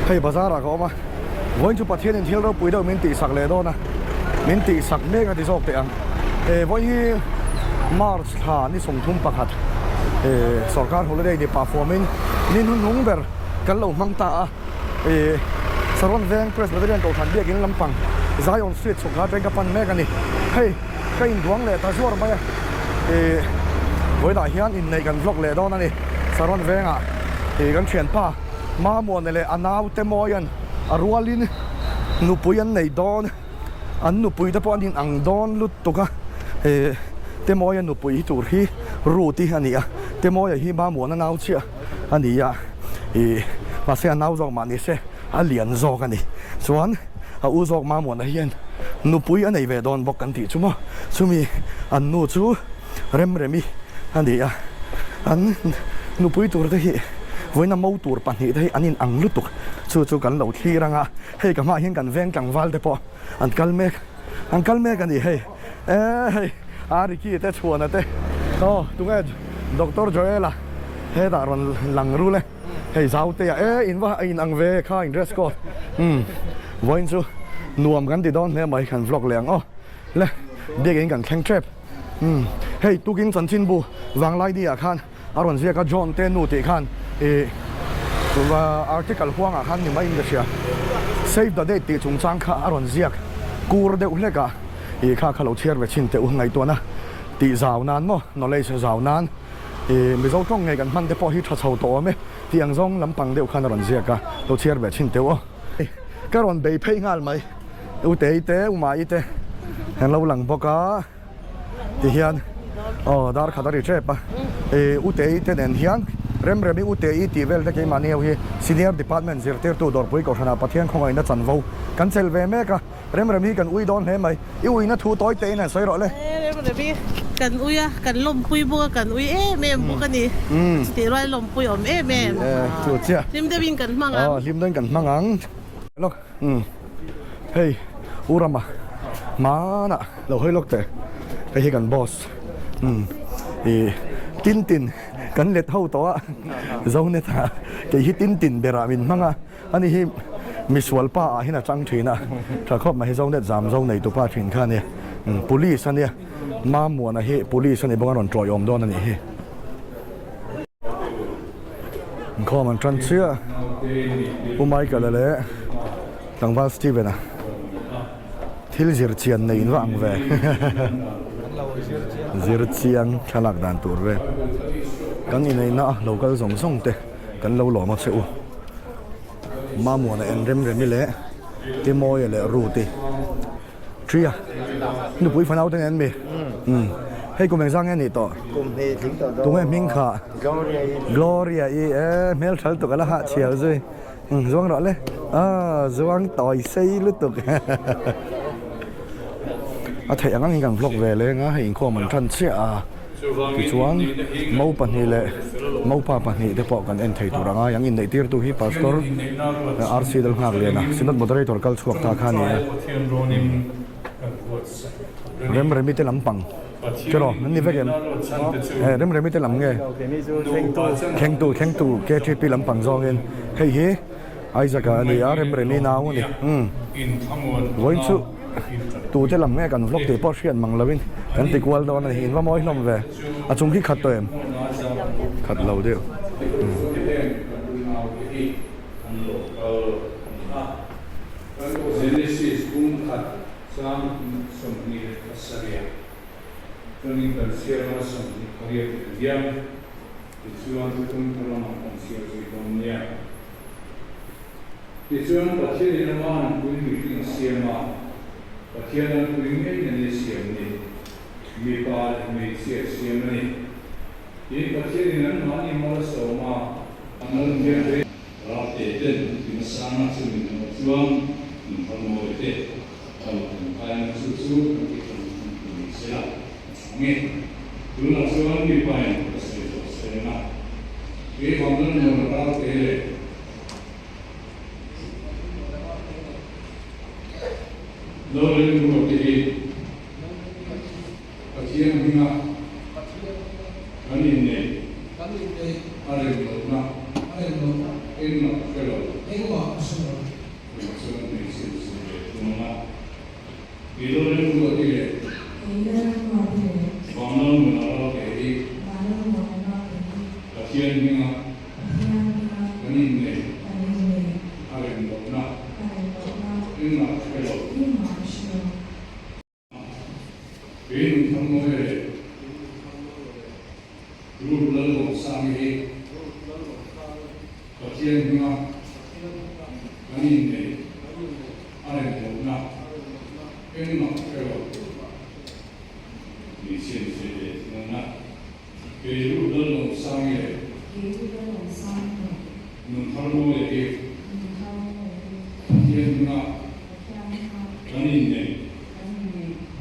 Hei bazar ah ka awm a, vawiin chu Pathianin thil ropui deuh min tihsak leh dawn a, min tihsak mek a ti zawk teh ang. E vawiin hi March thla ni 31 e sorkar holiday ni pah fuamin ni hnuhnung ber kan lo hmang ta a. E Saron Veng Presbyterian Kohhran biakin lampang Zion Street chhuk kha train ka pan mek a ni. Hei ka induang leh ta zuar mai a, e vawiinah hian inneih kan vlog leh dawn a ni. Saron Vengah e kan thianpa Mamuana leh a naute Mawian a rualin nupui an nei dawn, an nupui te pawh an inang dawn lutuk a, e Temawia nupui hi tur hi Ruth i a ni a, Temawia hi Mamuana nau chiah a ni a, ih mahse a nau zawk mah ni se a lian zawk a ni. Chuan a u zawk Mamuana hian nupui a nei ve dawn bawk kan tih chu maw, chumi an nu chu Remremi a ni a, an nupui tur te hi vawiina mo tur pahnih te hi an in ang lutuk, chu chu kan lo thlir ang a, hei ka hmaah hian kan veng tlangval te pawh an kal mek, an kal mek a ni hei, eee hei Ariki te Chhuana te aw tunge Doctor Joel-a hetah rawn lang rul e, hei Zautea e in va in ang ve kha in dress code umm vawiin chu nuam kan ti dawn hle mai kan vlog leh ang aw le biakin kan thleng tep. Umm hei tukin chanchinbu vanglai ni ah khan a rawn ziak a John te nu tih khan ih article huang ah khan ni maiin ka hria save the date tih chungchang kha a rawn ziak kur deuh hlek a ih kha kha lo chhiar ve chhin teh u ngaihtuahna tih zau nan maw knowledge zau nan ih Mizo tawng ngei kan hman te pawh hi tha chho tawh awm e tih ang zawng lampang deuh khan a rawn ziak a lo chhiar ve chhin teh u aw. Ka rawn bei phei nghal mai. U Tei te, U Mayi te an lo lang bawk a, tihian aw dar khat a ri tep a. Ih U Tei te nen hian Remremi U Tei tih vel te keimahni ho hi Senior Department zirtirtu Dawrpui Kohhranah Pathian khawngaihna chanvo kan chelh ve mek a. Remremi kan ui dawn hle mai. I uina thu tawi tein han sawi rawh le. Remremi kan ui a, kan lawmpui bawk a, kan ui em em bawk a ni. Chutih rual lawmpui awm em em. Chu chiah. Hlim deuhin kan hmang ang. Aw, hlim deuhin kan hmang ang. Lawk, umm hei U Rama hmanah lo hawi lawk teh. Hei hi kan boss umm ih Tintin kan let ho tawh a, Zonet ah kei hi Tintin berah min hmang a. Ani hi misual pa ah hian a chang thin a, tha khawp mai hi Zonet zam zo nei tupa thin kha a ni. Police a nia, Mamuana hi police a ni bawk a rawn tawih awm dawn a nih hi. Inkhawm an tan chiah Pu Michael-a leh tlangval Steven-a thil zir chian nei in va ang ve. Zir chiang thlalak dan tur vel kan inneihna a lo kal zawng zawng te. Kan lo lawm a che u. Mamuana en rem remi leh Timawia leh Ruth-i Tria nupui fanau te nen mi? Umm hei kum engzang nge nih tawh? Kum hnih tling tawh dawn. Tunge hming kha? Gloria-i. Gloria-i e hmel thal tuk a la hah chhiar zui. Umm zuang rawh le. Aaa zuang tawi sei lutuk. A theih ang angin kan vlog ve leng a hei inkhawm an tan chiah a. Tichuan, mo pahnih leh mopa pahnih te pawh kan en thei tur a ngai ang. Inneih tirtu hi Pastor RC Lalnghakliana, Synod Moderator kal chhuak ta kha a ni a. Remremi te lam pang tiraw an ni vek em? Remremi te lam nge? Thlengtu, thlengtu KTP lam pang zawngin hei hi Isaac-a a ni a, Remremi nau a ni. Vawiin chu. Tute lam nge kan vlog tih pawh hriat mang loin kan ti kual dawn a ni. In va mawi hlawm ve. A chung khi khat tawh em? Khat lo deuh. Tichuan, Pathianin ama anpui mihring a siam a, Pathian anpui ngeiin a ni siam ni, mipa leh hmeichhia a siam a ni. Tin, Pathianin anmahni mal a sawm a, a mal hian rei. Rate ten an ti nasa a, chumi hnuah chuan nunhawlmawi te a lo tangkaina chu chu kan ti tlang tlang tu ni se la a tha nge. Tunah chuan mipain ka sawi zawh seng a, keivang lalmuana Ralte leh. Lawleng ruate hi Pathian hminga kan inneih a rem lohna. Engmah ka hre lo. Engmah ka hre lo. Tunah chuan hmeichhia chu sawi ve thung ang a. Kei Lalremruati leh. Kei Lalremruati leh. Vanlalnuna Ralte hi. Vanlalnuna Ralte hi. Pathian hminga. Pathian hminga. Kan innei. Kan innei. A rem lohna. A rem lohna. Engmah ka hre lo. Engmah ka hre lo. Kei Nunthangmawia leh Ruth Lalbawmsangi hi Pathian hminga kan inneih a rem lohna engmah hre lo hmeichhia ni se leh thinawna Kei Ruth Lalbawmsangi leh Nunthangmawia hi Pathian hminga kan inneih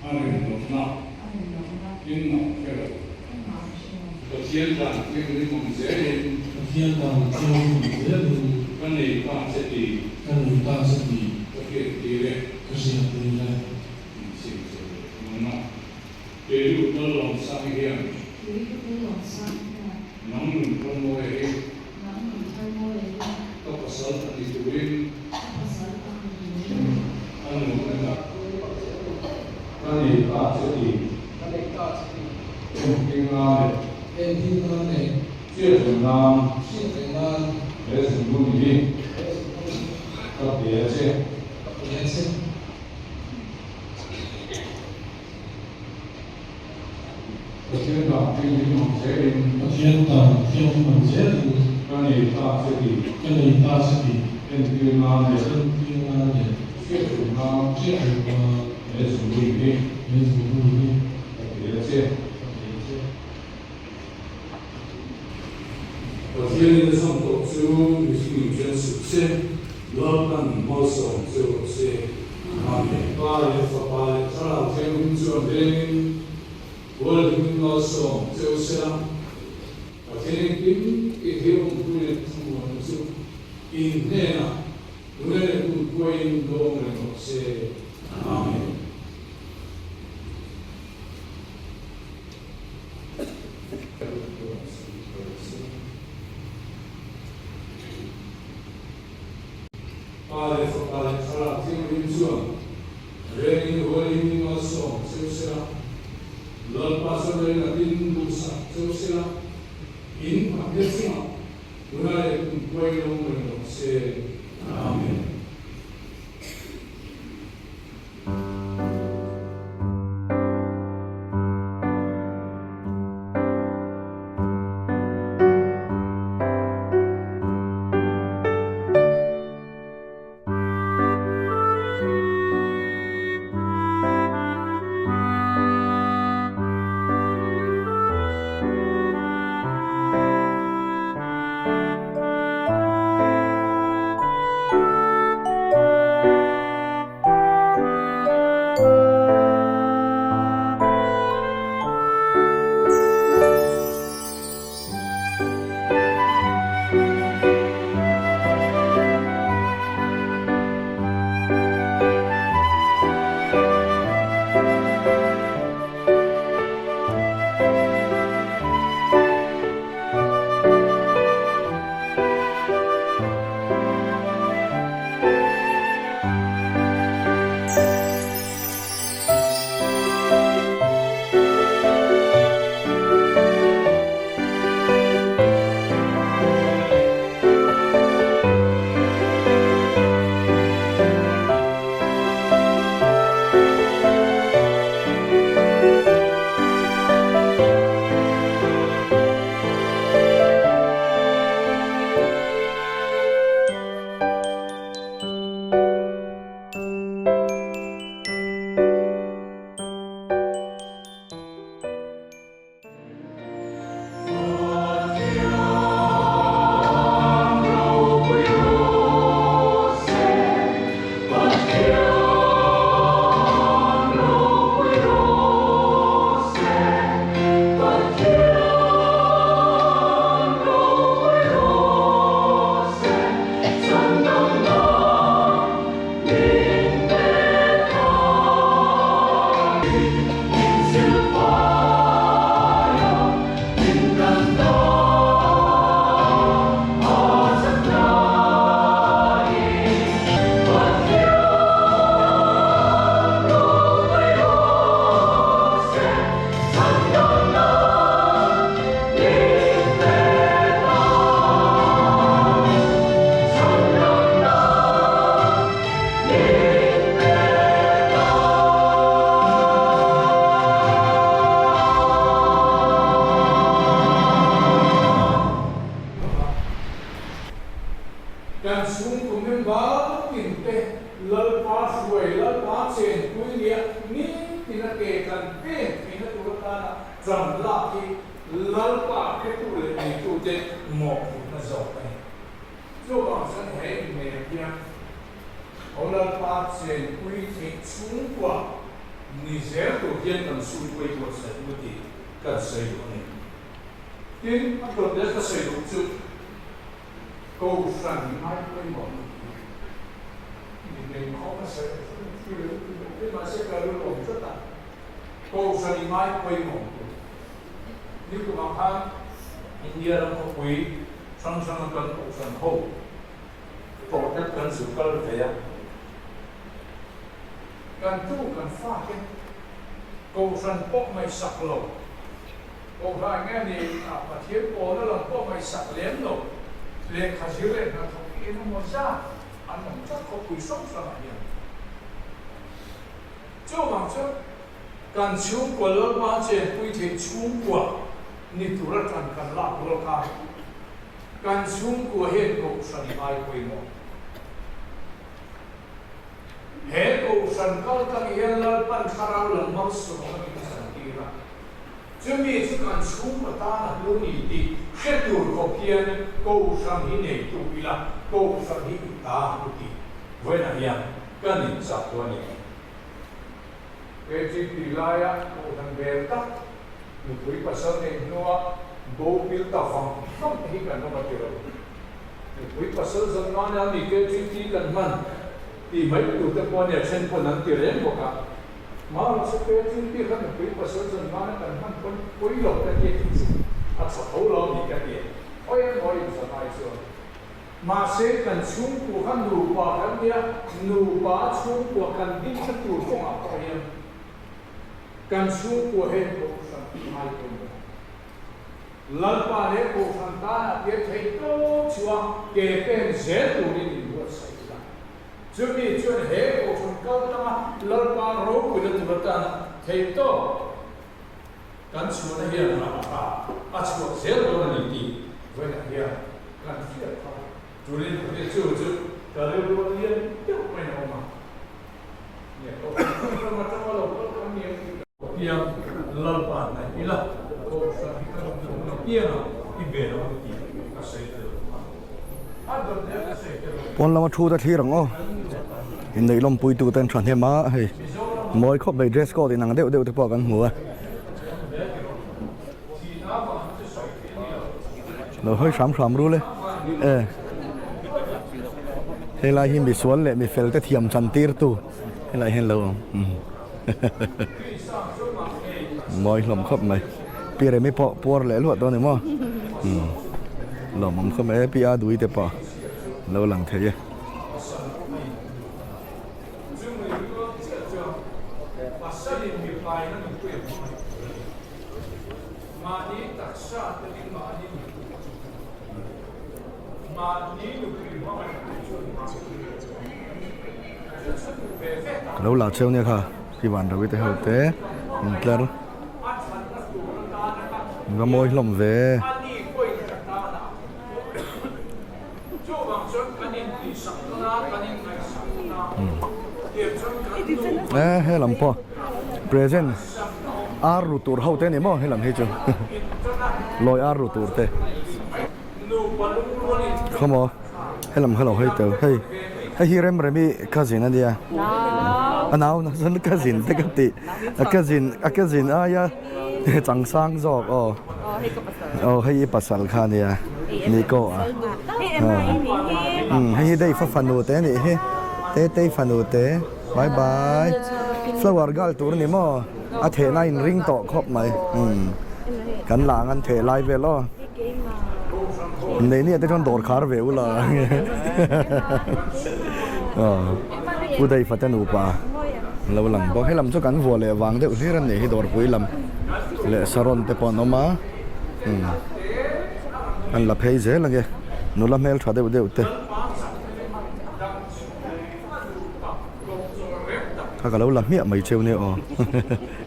a rem lohna engmah hre lo. Pathian dan thianghlim awm zelin. Pathian dan thianghlim awm zelin. Ka nei ta che ti. Ka nei ta che ti. Ka hriat tir e. Ka hriat tir e. Min chhim che leh thung a. Kei lut lal lawmsang hian. Kei lut lal lawmsang hian. Nang nun thar mawi hi. Nang nun thar mawi hi. Ka pasal a ni turin. Ka pasal a ni turin. A nuam em a. Ka nei ta che ti. Ka nei ta che ti. Engtin nan leh. Engtin nan leh. Hriat reng nan. Hriat reng nan. He zungbun hi. He zungbun hi. Ka pe a che. Ka pe a che. Pathian dan thianghlim ang zelin. Pathian dan thianghlim ang zelin. Ka nei ta che ti. Ka nei ta che ti. Entir nan leh. Entir nan leh. Hriat reng nan. Hriat reng nan. He zungbun hi. He zungbun hi. Ka pe a che. Ka pe a che. Pathianin a zawm tawh chu mihring in ṭhen suh se, Lalpan malsawm che rawh se. Amen. Pa leh Fapa leh Thlarau Thianghlim chuan vengin Hualhim malsawm che u sela, Pathian engkim tih hi awmpui leh thlamuanna chu in hnenah tuna leh kumkhuain dawng reng rawh se. Amen. Pa leh Fapa leh Thlarau Thianghlim chuan rengin hualin malsawm cheu sela, Lalpa chuan ringatin duhsak cheu sela, in hmahne chungah tuna leh kumkuai lawm reng rawh se. Amen. Kan chhungkaw member tin te Lalpa hruai, Lalpa chenpui nia nitin a ke kan pen theihna tur atana ṭan lak hi Lalpa hretu leh neitute mawhphurhna zawk a ni. Chuvang chuan he inneih hian Aw Lalpa chenpui theih chhungkua ni zel tur hian kan chhungkawi buatsaih u tih kan sawi duh a ni. Tin, a dawt leh ka sawi duh chu Kohhran ngai pawimawh ni hi inneih khawm a sawi a mahse ka rilru awm tlat a, Kohhran i ngai pawimawh tur. Nikumah khan India ram khawpui hrang hranga kan Kohhran ho tawhte kan zu kal ve a, kan tu kan fate Kohhran pawh ngaihsak lo, Kohhran nge ni a Pathian pawlna lam pawh ngaihsak lem lo, lehkha zir leh hnathawk hi engemaw zat an awm tlat khawpui hrang hrangah hian. Chuvang chuan kan chhungkua Lalpa chenpui theih chhungkua ni tura tan kan lak rual kha kan chhungkua hian Kohhran ngai pawimawh. He Kohhran kal tlang hian Lalpan thlarau lam malsawm a min chantir a, chumi chu kan chhungkaw tan a hlu ni tih hre tur khawp hian Kohhran hi neitu ila, Kohhran hi i ta a ti. Vawiinah hian kan inchak tu a ni. KGP laia Kohhran bel tak nupui pasal neih hnua bo pil ta vang vang te hi kan awm a ti lo. Nupui pasal zan nana mi KGP kan hman tih mai tur te pawh ania then pawn an ti reng bawk a. Mahrawh chu KGP kha nupui pasal zan nana kan hman pawn pawi lo ka ti a tih chu a tha tho lo a ni ka ti a. Khawi emaw inzan ai chuan. Mahse, kan chhungkua kha nupa kan nia, nupa chhungkua kan dinna tur kawngah pawh hian kan chhungkua hian Kohhran ngai pawimawh. Lalpa leh Kohhran tanah tia theih tawp chhuah ke pen zel turin in buatsaih ila. Chumi chuan he Kohhran kal tanga Lalpa ropuina tur atana theih tawp Kan chhuahna hian ram kha a chhuak zel dawn a ni tih vawiinah hian kan hriat kha. Turin ka hria chu chu ka rilru a lian deuh maiin a awm a. Nia Kohhran ram atanga lo kal kan ni ang tih ka piang Lalpa hnaih ila Kohhran hi ka rawn hmu na pianga i ve lo ang tih ka sawi tel a. A dawt leh ka sawi tel lo. Pawn lama thu te thlir ang aw. Inneih lawmpuitu ten thahnem a hei mawi khawp mai dress code inang deuh deuh te pawh kan hmu a. Lo hawi hram hram rul e e helai hi misual leh mifel te thiam chan tir tu helai hian lo awm mawi hlawm khawp mai pi remi pawh puar leh luah dawn emaw lawmawm khawp mai e pi a dui te pawh lo lang thei e. Ka lo la cheu nia kha khi van ro te ho te in tlar va mawi hlawm ve. E he lam pawh present ar ru tur ho te a ni maw he lam hi chu lawi ar ru tur te khawmaw he lam kha lo hawi tel hei hei hi Remremi cousin a nia a nau chuan cousin te ka tih a cousin a cousin aia changsang zawk aw. Aw hei i pasal kha ania Nico a umm hei hi Dave a fanu te anih hi Tetei fanu te bye bye flower girl tur ani maw a thehna a inring tawh khawp mai umm kan la ang an theh lai vel aw nei nia te chuan dawr khar ve ula aw Pu Dave a te nupa an lo lang bawk helam chu kan vuah leh vang deuh hlir anih hi dawrpui lam. Leh saron te pawh an awm a umm an la phei zel ange nula hmel tha deuh deuh te kha ka lo la hmiah mai cheu nia aw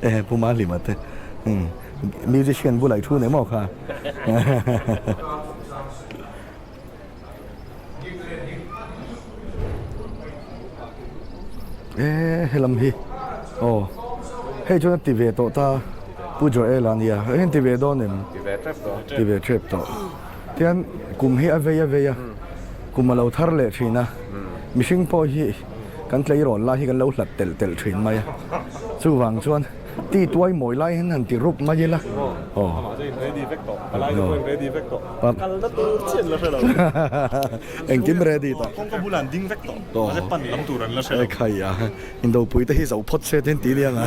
e pu Mahlima te umm musician bulah i thu nei maw kha. E helam hi aw hei chuan a ti ve tawh ta Pu Joel a nia hei hian ti ve dawn em? Ti ve tep tawh. Ti ve tep tawh. Tian kum hi a vei a vei a kum a lo thar leh thin a mihring pawh hi kan tleirawl lai hi kan lo hlat telh telh thin mai a chuvang chuan Ti tuai mawi lai hian han ti rup mai ila. Aw. Amah chu in ready vek tawh. Palai te pawh in ready vek tawh. Kal na tur chiah an la hre lo. Engkim ready tawh. Kawngka bulah an ding vek tawh. Mahse pan lam tur an la hre lo. Ekhai a. Indopui te hi zo phawt se te hian ti nia nga.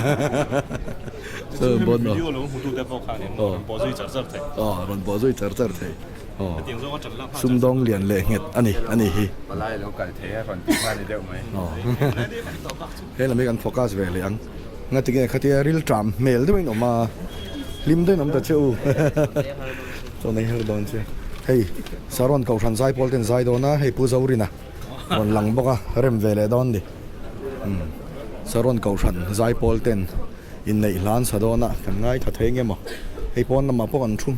Chu hemi video lo hmu tu te pawh khan in rawn pawh zui char char thei. Aw rawn pawh zui char char thei. Aw. Sumdawng lian leh nghet a ni a ni hi. Palai lo kal thei a rawn ti kha ni deuh mai. Aw. He lam hi kan focus ve leh ang. Ngatinge khatia ril tram hmel deuhin awm a, hlim deuhin awm ta che u. Chaw nei her dawn che. Hei Saron Kohhran zaipawl ten zai dawn a, hei Pu Zorina rawn lang bawk a, rem ve leh dawn ni. Umm Saron Kohhran zaipawl ten inneih hlan sa dawn a, kan ngaithla thei nge maw. Hei pawn lamah pawh kan thu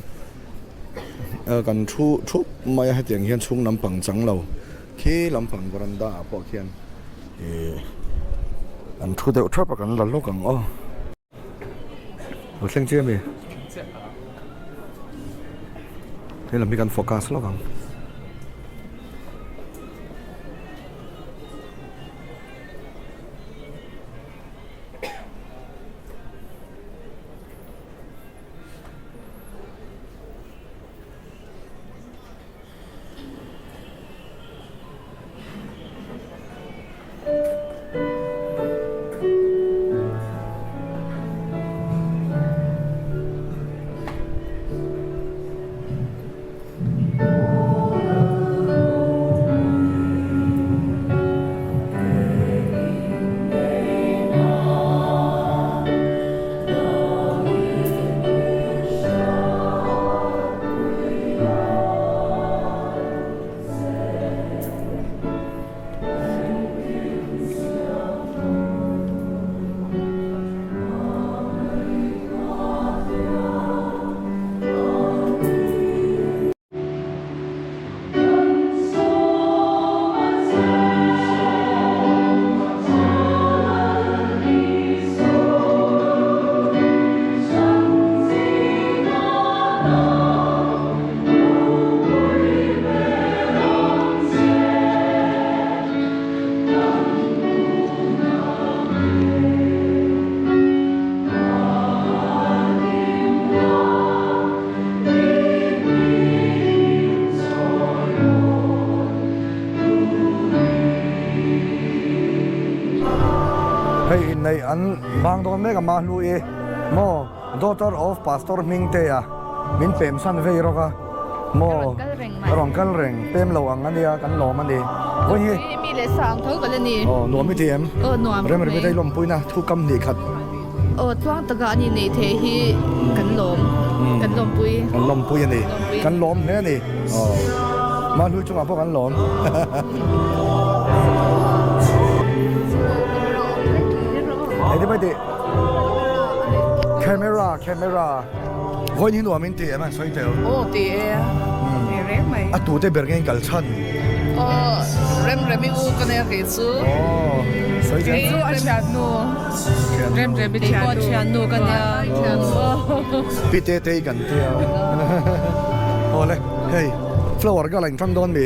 kan thu thup mai a, hetiang hian chhung lampang chang lo. Khi lampang veranda ah pawh khian ih an thu deuh thap a kan la lawk ang aw. Lo thleng chiah ami? He lam hi kan focus lawk ang. Hei inneih an bang dawn mek a Mahlui maw daughter of pastor Hmingtea min pem san vei rawk a maw a rawn kal reng pem lo ang a nia kan lawm a ni vawi hi mi leh sang tho ka la ni aw nuam i ti em aw nuam rem rem i dei lawmpuina thu kam hnih khat aw tluang taka an inneih theih hi kan lawm kan lawmpui kan lawmpui a ni kan lawm hle a ni aw Mahlui chungah pawh kan lawm. Camera camera vawiin hi nuam in ti em a sawi tel. Aw ti e ti reng mai. A tute ber nge in kal chhan. Aw rem rem i u ka nia kei chu. Aw sawi tel. Kei chu a thiannu. Rem rem i thiannu. Kei pawh thiannu ka nia. Pi te te i kan tia. Aw le hei flower girl a in hrang dawn mi.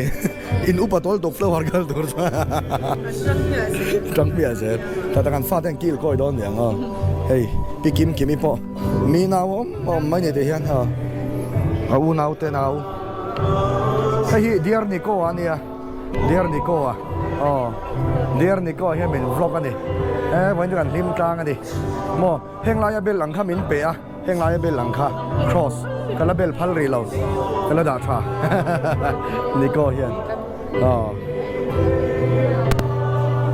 In upa tawl tuk flower girl tur chuan Tang hmiah zel. Tah tak an fate an kil kawi dawn niang aw. Hei pi Kim Kimi pawh mi nau awm awm mai ni tih hian aw a u nau te nau. Hei hi Dear Nico a nia Dear Nico a aw Dear Nico hian min vlog a ni. E vawiin chu kan hlim tlang a ni maw heng laia bel ang kha min pe a. Heng laia bel ang kha cross ka la bel phal rih lo ka la dah tha Nico hian aw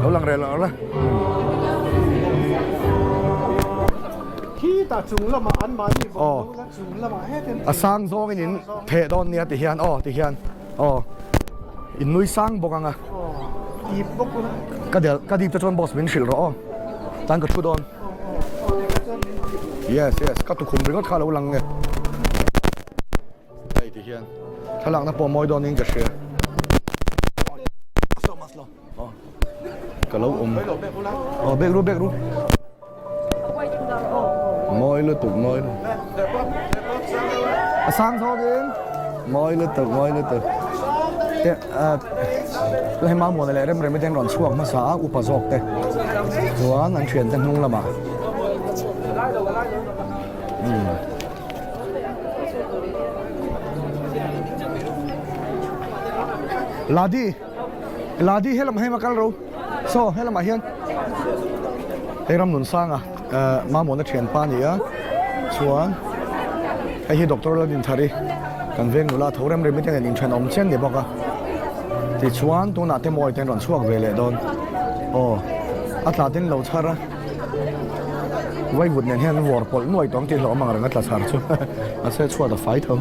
lo lang reh lo la Khitah chung lamah an mahni vawm lo la chung lamah hetin a sang zawngin in pheh dawn nia ti hian aw ti hian aw in nui sang bawk ang a dip bawk ula ka del ka dip te chuan boss min hrilh rawh aw tan ka thu dawn. Yes yes ka tukhum ringawt kha a lo lang nge hei ti hian thlalakna pawh mawi dawnin ka hria. a lo awm aw bek ru bek ru mawi lutuk mawi a sang zawk in mawi lutuk mawi lutuk te ah hei mamawna leh rem rem te an rawn chhuak hmasa a upa zawk te chuan an thiante hnung lamah umm. Ladi Ladi helam hei kal ro saw helamah hian hei ram nun sanga eh mamawhna thianpa a ni a chuan hei hi doctor Lalrinthari kan veng nula tho rem rem te nen inthenawm chian ni bawk a tichuan tunah te mawi te an rawn chhuak ve leh dawn aw a tla ten lo chhar a. Vaivut nen hian an vawr pawlh nuai tawng tih hlauh ang reng a tla chhar chu mahse chhuat a fai tho.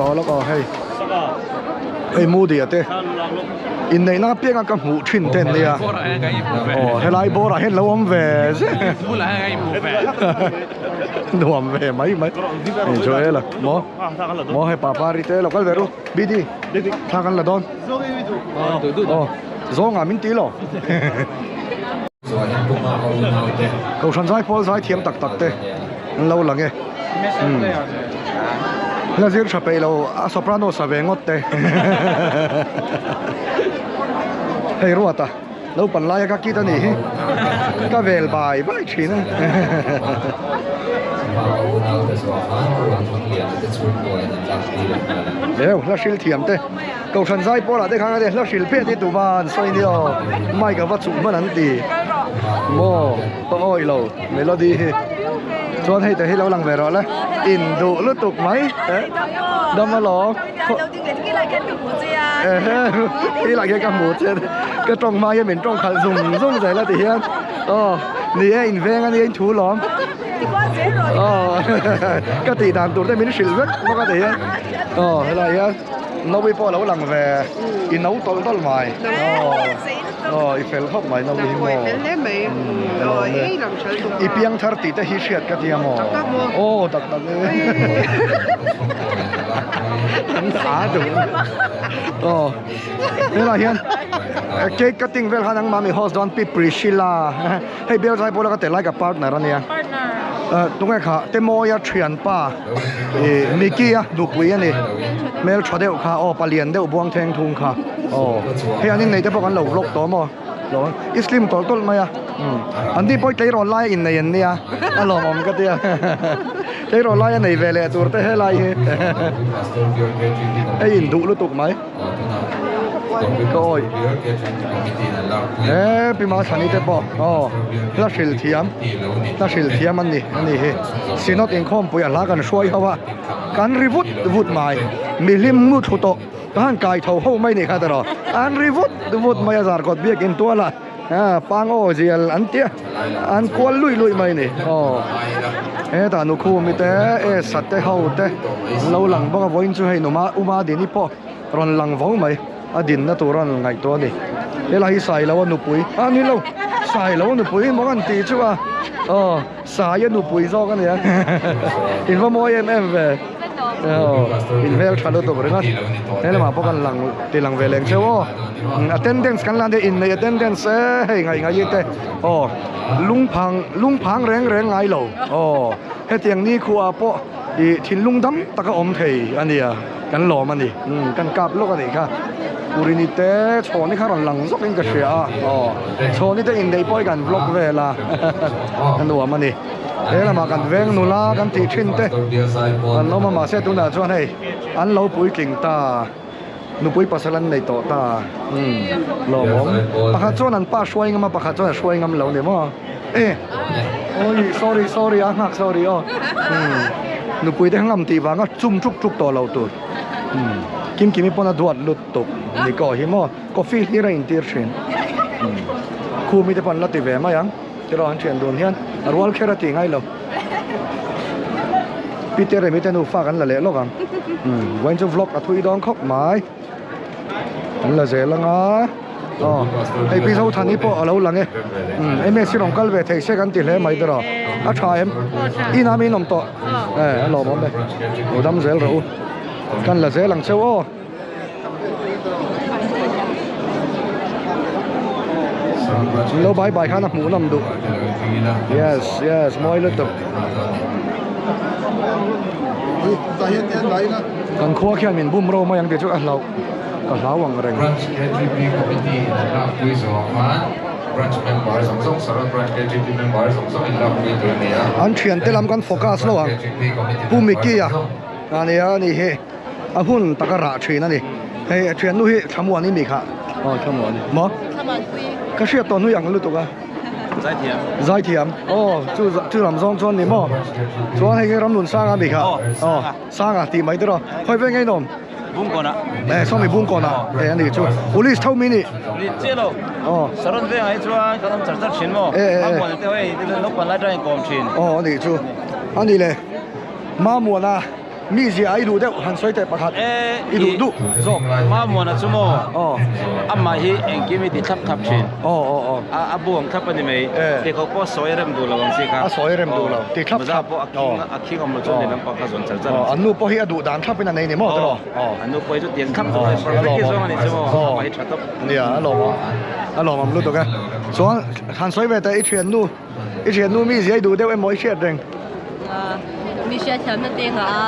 Rawh lawk aw hei hei Moody a te inneihna apianga ka hmuh thin te an nia aw helai bawrah hian lo awm ve zeh nuam ve mai mai hei Joel a maw maw hei papari te lo kal ve ru BD thla kan la dawn aw zawngah min ti lo. Kohhran zai pawl zai thiam tak tak te an lo lang e umm la zir tha peih lo a soprano sa ve ngawt te hei ruata naupang laia ka kit a nih hi ka vel bai bai thin a. Leu hla hril thiam te. Kohhran zai pawlah te khan hla hrilh phet hi tuma an sawi nia aw mic a va chuh hman an ti maw ka awih lo melody hi chuan hei te hi lo lang ve rawh le in duh lutuk mai eh dam alawm khi lai khian ka hmu che ka tawng hma hian min tawng khalh zung zung zel a ti hian aw ni e in veng a nia in thu lawm aw ka tih dan tur te min hrilh vek bawk a ti hian aw helai hian. Nawi pawh a lo lang ve, i no tawlh tawlh mai. Aw, i fel khawp mai Nawi hi maw. I piang thar tih te hi hriat ka tia maw. Aw tak tak e. An a duh. Aw, helai hian cake cutting vel khan ang mami host dawn Pi Priscilla. Hei bial zai pawh la ka tel lai ka partner a nia. Tunge kha Temawia thianpa ih Mickey a nupui a ni. Hmel tha deuh kha aw palian deuh buang theng thung kha aw hei an innei te pawh kan lo vlog tawh maw lo i slim tawlh tawlh mai a an ni pawh tleirawl lai a innei an nia a lawmawm ka tia. Tleirawl laia nei ve leh tur te helai hi hei in duh lutuk mai ka awi he pi Mathani te pawh aw hla hril thiam hla hril thiam an ni a ni hi Synod inkhawmpui a hla kan hruai ho a kan ri vut vut mai mihlim nu thu tawh ka han kai tho ho mai ni kha tawh an ri vut vut mai a zarkawt biakin tual a. Pang aw zial an tia an kual luih luih mai ni aw hetah nukhumi te e sate ho te an lo lang bawk a vawiin chu hei numa uma dini pawh rawn lang vo mai a dinna tur a rawn ngaihtuah a ni helai hi Sailoa nupui a ni lo Sailoa nupui maw an tih chu a aw Saia nupui zawk a nia in va mawi em em ve aw in hmel tha lutuk ringawt he lamah pawh kan lang ti lang ve leng cheu aw attendance kan la nia inneih attendance e hei ngaih ngaih te aw lungphang lungphang reng reng ngai lo aw hetiang ni khuaah pawh ih thinlung dam taka awm thei a nia kan lawm a ni kan kap lawk a nih kha Urini te chhawni kha rawn lang zawk in ka hria a aw chhawni te inneih pawh hi kan vlog vel a a nuam a ni he lamah kan veng nula kan tih thin te an awm a mahse tunah chuan hei an lo puitling ta nupui pasal an nei tawh ta umm lawmawm pakhat chuan an pa hruai ngam a pakhat chuan a hruai ngam lo ni maw e awi sorry sorry a nghak sorry aw umm nupui te ngam tih vanga chum tuk tuk tawh lo tur. Umm Kim Kimi pawn a duat lut tuk ni kaw hi maw coffee hlir a intir thin umm khumi te pawh an la ti ve mai ang tiraw an thian dun hian a rual kher a ti ngai lo Peter Remi te nufa kan la leh lawk ang umm vawiin chu vlog a thui dawn khawp mai an la zel anga aw hei Pi Zothani pawh a lo lang e umm MS hi rawn kal ve thei se kan ti hle mai tiraw a tha em inah mi in awm tawh. E a lawmawm e lo dam zel rawh u kan la zel ang cheu aw. Lo bai bai khan a hmuh nawm duh yes yes mawi lutuk kan khua khian min bum ro mai ang tih chu a hlauh ka hlau ang reng. Branch KTP Committee in an lakpui zawh khan Branch member zawng zawng Saron Branch KTP member zawng zawng in lakpui tur a ni a. An thiante lam kan focus lo ang Pu Mickey-a a nia a ni hi a hun taka rah thin a ni hei a thiannu hi Thlamuan i mi kha aw Thlamuan i maw ka hriat tawh hnui ang lutuk a Zaithiam Zaithiam aw chu chu lam zawng chuan ni maw chuan hei hi Ramnunsanga mi kha aw Sanga tih mai tiraw khawi veng nge inawm. Bungkawnah. Eh, sawmi Bungkawnah. Eh, ani chu. Police tho mi ni. Ni chiah lo. Oh. Saron vengah hi chuan kan awm char char thin maw? Eh, eh, eh. Mamuana te hei ti naupang lai tangin kawm thin. Oh, ani chu. Ani le. Mamuana mi zia i duh deuh han sawi teh pakhat. Eh, i duh duh zawk. Mamuana chu maw? Oh. Amah hi engkim hi ti thlap thlap thin. Oh, oh, oh. A a bu ang thlap a ni mai. Eh. Pheikhawk pawh sawi rem duh lo ang chi kha. A sawi rem duh lo. Ti thlap thlap. Mawza pawh a khing a khing awm lo chuan lehlam pang kha zawn char char ang An nu pawh hi a duh dan thlap in a nei ni maw tiraw? Aw, an nu pawh hi chu tiang thlap chu perfect hi zawng a ni chu maw, amah hi tha tawp. Nia, a lawm a lawmawm lutuk e. Chuan han sawi ve teh i thiannu, i thiannu mi zia i duh deuh emaw i hriat reng? Mi hriat thiamna te nghah a,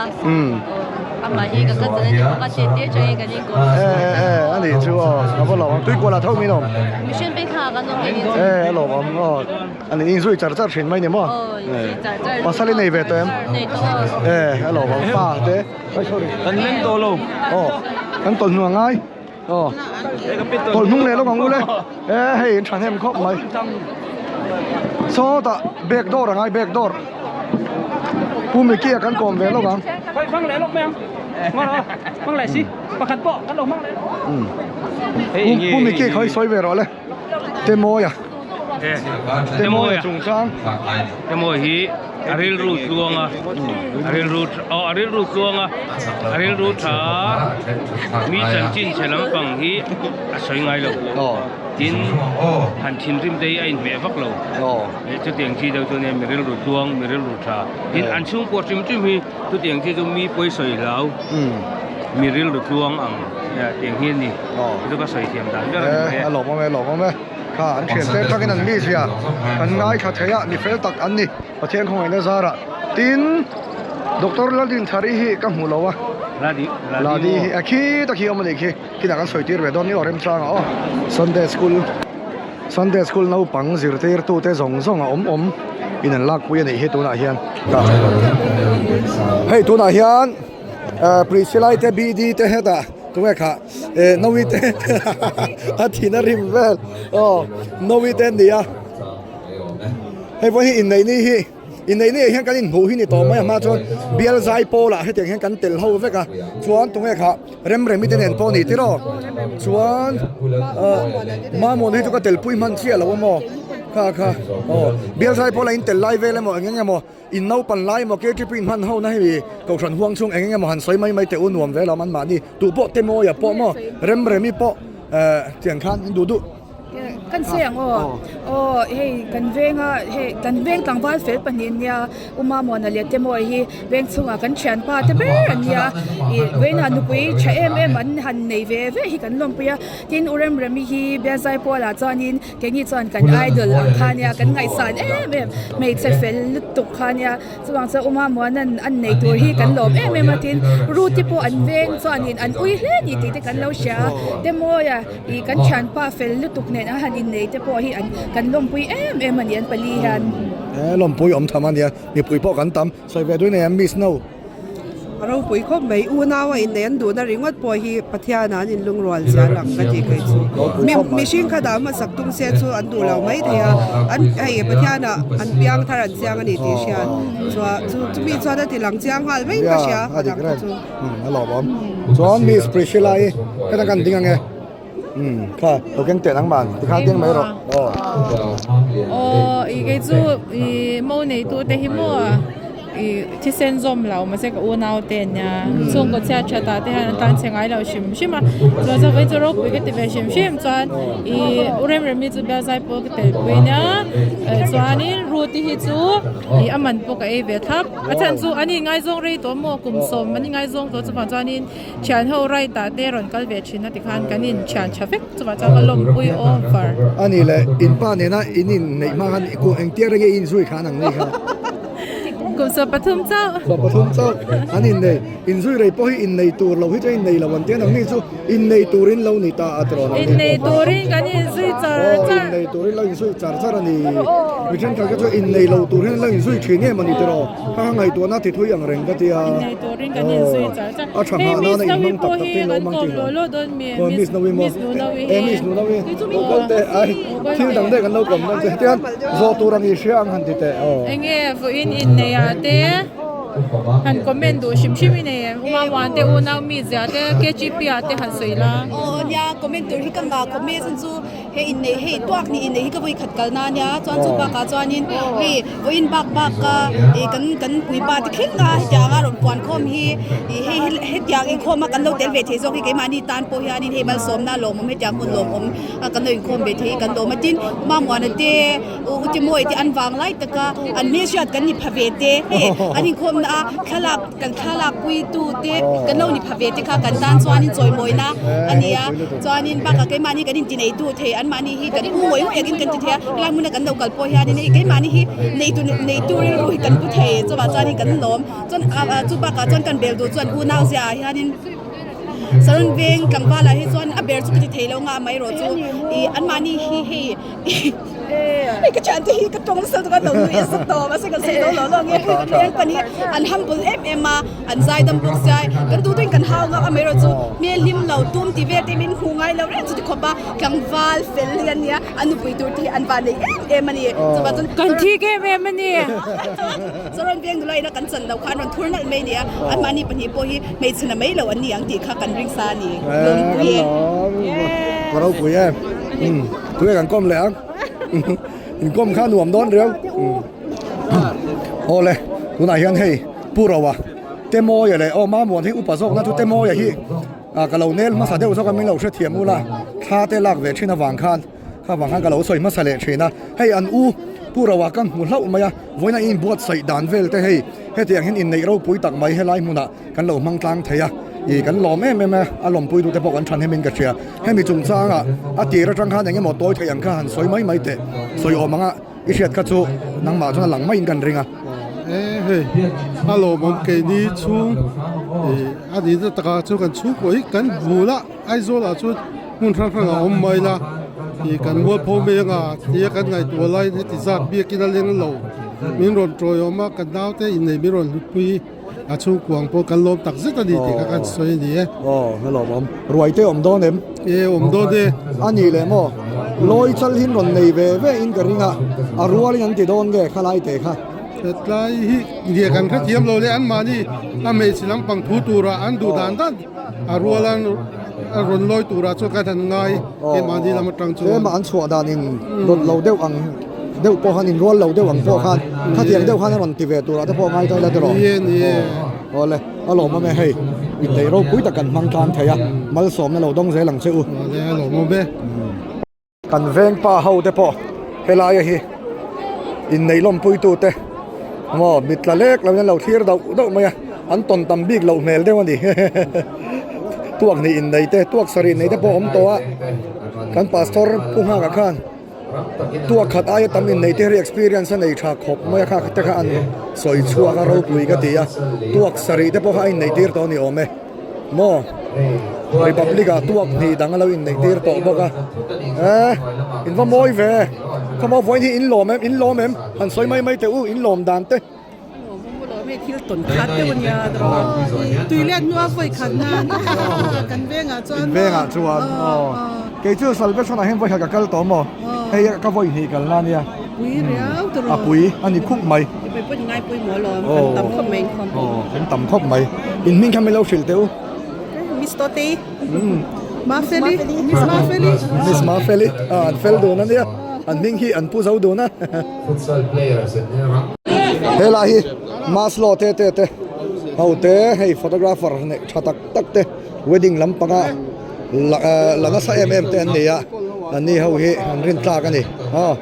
amah hi ka cousin a ni bawk a, tih tir changin kan inkawm. E e e, a nih chu aw, a va lawmawm. Tuikual ah tho min awm? Mihring pek thla kan awm ngei ngei. E, a lawmawm aw. A ni inzui char char thin mai ni maw? Pasal i nei ve tawh em? Nei tawh. E, a lo vang fa te. Ai sorry. Kan leng tawh lo. Aw, kan tawlh hnung a ngai. Aw. Tawlh hnung leh lawk ang u le. E, hei in thahnem khawp mai. Sawtah back door a ngai back door. Pu Mickey-a kan kawm ve lawk ang. Khoi hmang leh lawk mai ang. Hmang leh si. Pakhat pawh kan lo hmang leh. Pu Mickey kha i sawi ve rawh le. Temawia Temawia chungchang Temawi hi a rilru tluang a a rilru aw a rilru tluang a a rilru tha mi chanchin chhe lampang hi a sawi ngai lo tin han thinrim te hi a inhmeh vak lo chutiang chi deuh chu nia mi rilru tluang mi rilru tha tin an chhungkua hrim hrim hi Chutiang chi chu mi pawi sawi hlau, mi rilru tluang ang tiang hi a ni. Chu ka sawi thiam dan ber a ni mai e. A lawmawm e, a lawmawm e. Kha an thian te takin an mi zia kan ngaithla thei a, mi fel tak an ni. Pathian khawngaihna zarah. Tin, Doctor Laldinthari hi ka hmu lo a. Ladi, Ladi hi a khi tak hi awm a nih khi. Kinah kan sawi tir ve dawn ni aw remchangah aw. Sunday school. Sunday school naupang zirtirtute zawng zawng a awm awm in an lakpui a nih hi tunah hian. Hei tunah hian Priscilla te BD te hetah tunge kha eh Novi te a thin a rim vel aw Novi te an ni a hei vawiin hi inneih ni hi. Inneih ni ah hian kan inhmuh hi ni tawh mai a hma chuan bial zai pawl ah hetiang hian kan tel ho vek a chuan tunge kha Remremi te nen pawh a ni tiraw chuan ah Mamawna hi chu ka tel pui hman chiah lo a maw kha kha aw bial zai pawl ah in tel lai vel emaw eng eng emaw in naupan lai emaw ktp in hman ho na hei kohhran huang chhung eng eng emaw han sawi mai mai teh u nuam ve lo an mahni tu pawh Temawia pawh maw Remremi pawh eh tiang khan in duh duh. Kan sawi ang aw. Aw hei kan venga hei kan veng tlangval fel pahnih nia U Mamuana leh Temawia hi veng chhungah kan thianpa te ber an nia ih vawiinah nupui tha em em an han nei ve ve hi kan lawmpui a tin U Remremi hi Bialzai Pualah chuanin keini chuan kan idol ang kha nia kan ngaihsan em em hmeichhe fel lutuk kha nia chuvang chuan U Mamuana'n an nei tur hi kan lawm em em a tin Ruth-i pawh an veng chuanin an ui hle a ni tih te kan lo hria a Temawia Ih kan thianpa fel lutuk nen a han innei te pawh hi an kan lawmpui em em a ni an pali hian. E lawmpui awm tham a nia mipui pawh kan tam sawi ve duai nei ang miss no. A ropui khawp mai unau a innei an duhna ringawt pawh hi Pathian ah an inlungrual zia lang ka ti kei chu. Mi mihring kha dah hmasak tum se chu an duh lo mai thei a an hei Pathian ah an piang thar an chiang a ni tih hriat chua chu chumi chuan a ti lang chiang nghal mai ka hria a dik reng. A lawm awm chuan miss Priscilla hi heta kan ding ange umm kha lo keng teh nangman tikhan ding mai rawh aw. Aw i kei chu i mo nei tu te hi maw i thisen zawm lo mahse ka unau te ania chhungkaw chhiat that ah te hian an tan chhe ngai lo hrim hrim a chuan chuan vawiin chu ropui ka ti ve hrim hrim chuan i u Remremi chu bialzai pawh ka telpui nia chuanin Ruth-i hi chu i a man pawh ka ei ve thlap. A chhan chu an inngaizawng rei tawh maw kum sawm an inngaizawng tawh chuvang chuanin thian ho right ah te rawn kal ve thin a tikhan kan in thian tha vek chuvang chuan ka lawmpui over. A nih leh in pa nena in inneih hma khan kum engtia reng nge i inzui khan ang ni kha? Kum 13 chauh. 13 chauh an innei. Inzui rei pawh hi innei tur lo hi chuan innei lo an ti a nangni chu innei turin lo ni ta a tirawn ang ni. Innei turin kan inzui char char. Aw innei turin lo inzui char char a ni. Mi thenkhat kha chuan innei lo tur hian lo inzui thin em a ni tiraw. Kha kha ngaihtuahna ti thui ang reng ka ti a. Innei turin kan inzui char char. A tha nghah nana inhmang tak tak te in lo mang thin lo. Aw Miss Nawi maw. E Miss Nunawi. Lo kal teh ai thil dang daih kan lo kawm dawn che. Hetiang zawh tur ang i hria ang han ti teh aw. Enge vawiin innei ah te. Han comment duh hrim hrim i nei em? Uma Muan te unau mi zia te KGP ah te han sawi la. Aw nia comment tur hi ka ngah khawp mai a chhan chu hei innei hei tuak ni innei hi ka vawi khat kal na nia chuan chu bakah chuanin hei vawiin bak bak a ih kan kan puipa te thleng a hetiang a rawn puan khawm hi ih hei hetiang inkhawm a kan lo tel ve thei zawk hi keimahni tan pawh hianin hei malsawmna lawmawm hetiang hun lawmawm a kan lo inkhawm ve thei hi kan lawm a tin Uma Muana te U Timawi te an vang lai taka an hmelhriat kan ni pha ve te hei an inkhawm na a thlalak kan thlalak pui tu te kan lo ni pha ve te kha kan tan chuanin chawimawina a ni a chuanin bakah keimahni kan inti nei tu thei anmahni hi kan u ngawih ngawih angin kan ti thei a helai hmuna kan lo kal pawh hianin hei keimahni hi neitu neitu rilru hi kan pu thei chuvah chuanin kan lawm chuan chu bakah chuan kan bel duh chuan unau ziaah hianin. Saron veng tlangval ah hi chuan a ber chu ka ti thei lo nga amaherawh chu ih anmahni hi hei hei ka thiante hi ka tawng nasa lutuk a lo nui nasa tawp mahse kan sawi zo lo lo ange heng pahnih an humble em em a an zaidam bawk sia kan duh duhin kan hau ngak amaherawh chu hmel hlim lo tum tih vel te min hmuh ngai lo reng chuti khawp a tlangval fel hi a nia a nupui tur te hi an van nei em em a ni chuvang chuan Kan thik em em a ni. Saron veng nula ina kan chan lo kha an rawn thur nalh mai a ni a, anmahni pahnih pawh hi hmeichhe na mai lo an ni ang tih kha kan ring sa a ni. Lawmpui e. Ka ropui e. Tunge kan kawm leh ang. Inkawm kha nuam dawn riau. Aw le, tunah hian hei Pu Roa Temawia leh aw Mamuan hi upa zawkna chu Temawia hi ka lo nel hmasa deuh zawk a min lo hrethiam ula thla te lak ve thin avang khan Kha vang khan ka lo sawi hmasa leh thin a, hei an u Pu Roa ka hmu hlauh mai a, vawiin a inbuatsaih dan vel te hei hetiang hian inneih ropui tak mai helai hmunah kan lo hmang tlang thei a, ih kan lawm em em a, a lawmpui duh te pawh kan than hemin ka hria. Hemi chungchangah a tir atang khan eng emaw tawi theih ang kha han sawi mai mai teh, sawi awm anga i hriat kha chu nangmah chuan a lang maiin kan ring a. E hei a lawmawm keini chhung ih a nihna takah chuan kan chhungkaw hi kan hmu la Aizawl ah chuan hmun hrang hrang a awm mai la. Ih kan mualpho mai anga tia kan ngaihtuah laiin heti zat biakin a leng lo min rawn tawiawm a, kan naute innei min rawn hlutpui a chhungkuang pawh kan lawm tak zet a ni tih kha kan sawi a ni e. Aw a lawmawm. Ruai te awm dawn em? E awm dawn e. A ni leh maw? Lawi chal hin rawn nei ve ve in ka ring a, a rualin an ti dawn nge khalai te kha? Hetlai hi nge kan hrethiam lo le anmahni a hmeichhe lampang thu tura an duh dan dan a ruala a rawn lawi turah chuan kan han ngai keimahni lam atang chuan. Tlema an chhuah dan in rawn lo deuh ang deuh pawh khan in rual lo deuh ang pawh khan khatiang deuh khan a rawn ti ve turah te pawh ngai ta ila tiraw. Ni e ni e. Aw le a lawmawm e hei inneih ropui tak kan hmang tlan thei a malsawmna lo dawng zel ang che u. Aw le a lawmawm e. Kan veng pa ho te pawh helaia hi inneih lawmpuitu te maw mit tla lek lo in an lo thlir dauh dauh mai a, an tawn tam bik loh hmel deuh a ni tuak hnih innei te tuak sarih innei te pawh a awm tawh a, kan pastor Pu Nghaka khan tuak khat aia tam innei te hi experience a nei tha khawp mai a kha te kha an sawi chhuak a ropui ka ti a, tuak sarih te pawh kha a inneih tir tawh a ni awm e. Maw? Republic ah tuak hnih dang a lo inneih tir tawh bawk a. Eh, in va mawi ve. Khaw maw vawiin hi in lawm em? In lawm em? Han sawi mai mai teh u, in lawm dan te. Hei thil tawn khat deuh a nia tui let hnua vawi khat nan kan vengah chuan. In vengah chuan aw. Kei chu Salvation ah hian vawi khat ka kal tawh maw? Hei ka vawi hnih kal na nia. Pui riau tawh A pui a ni khup mai. Pui pawh ngai pawimawh alawm kan tam khawp mai inkhawm pawh. Aw kan tam khawp mai. In hming kha min lo hrilh teh u. Miss Totei. Mafeli. Miss Mafeli. Miss Mafeli. Ah an fel dun a nia. An hming hi an pu zo dun a. Futsal players an nia rang. Helai hi Maslow te te te ho te hei photographer neih tha tak tak te wedding lampanga la nasa em em te an ni a an ni ho hi an rin tlak a ni aw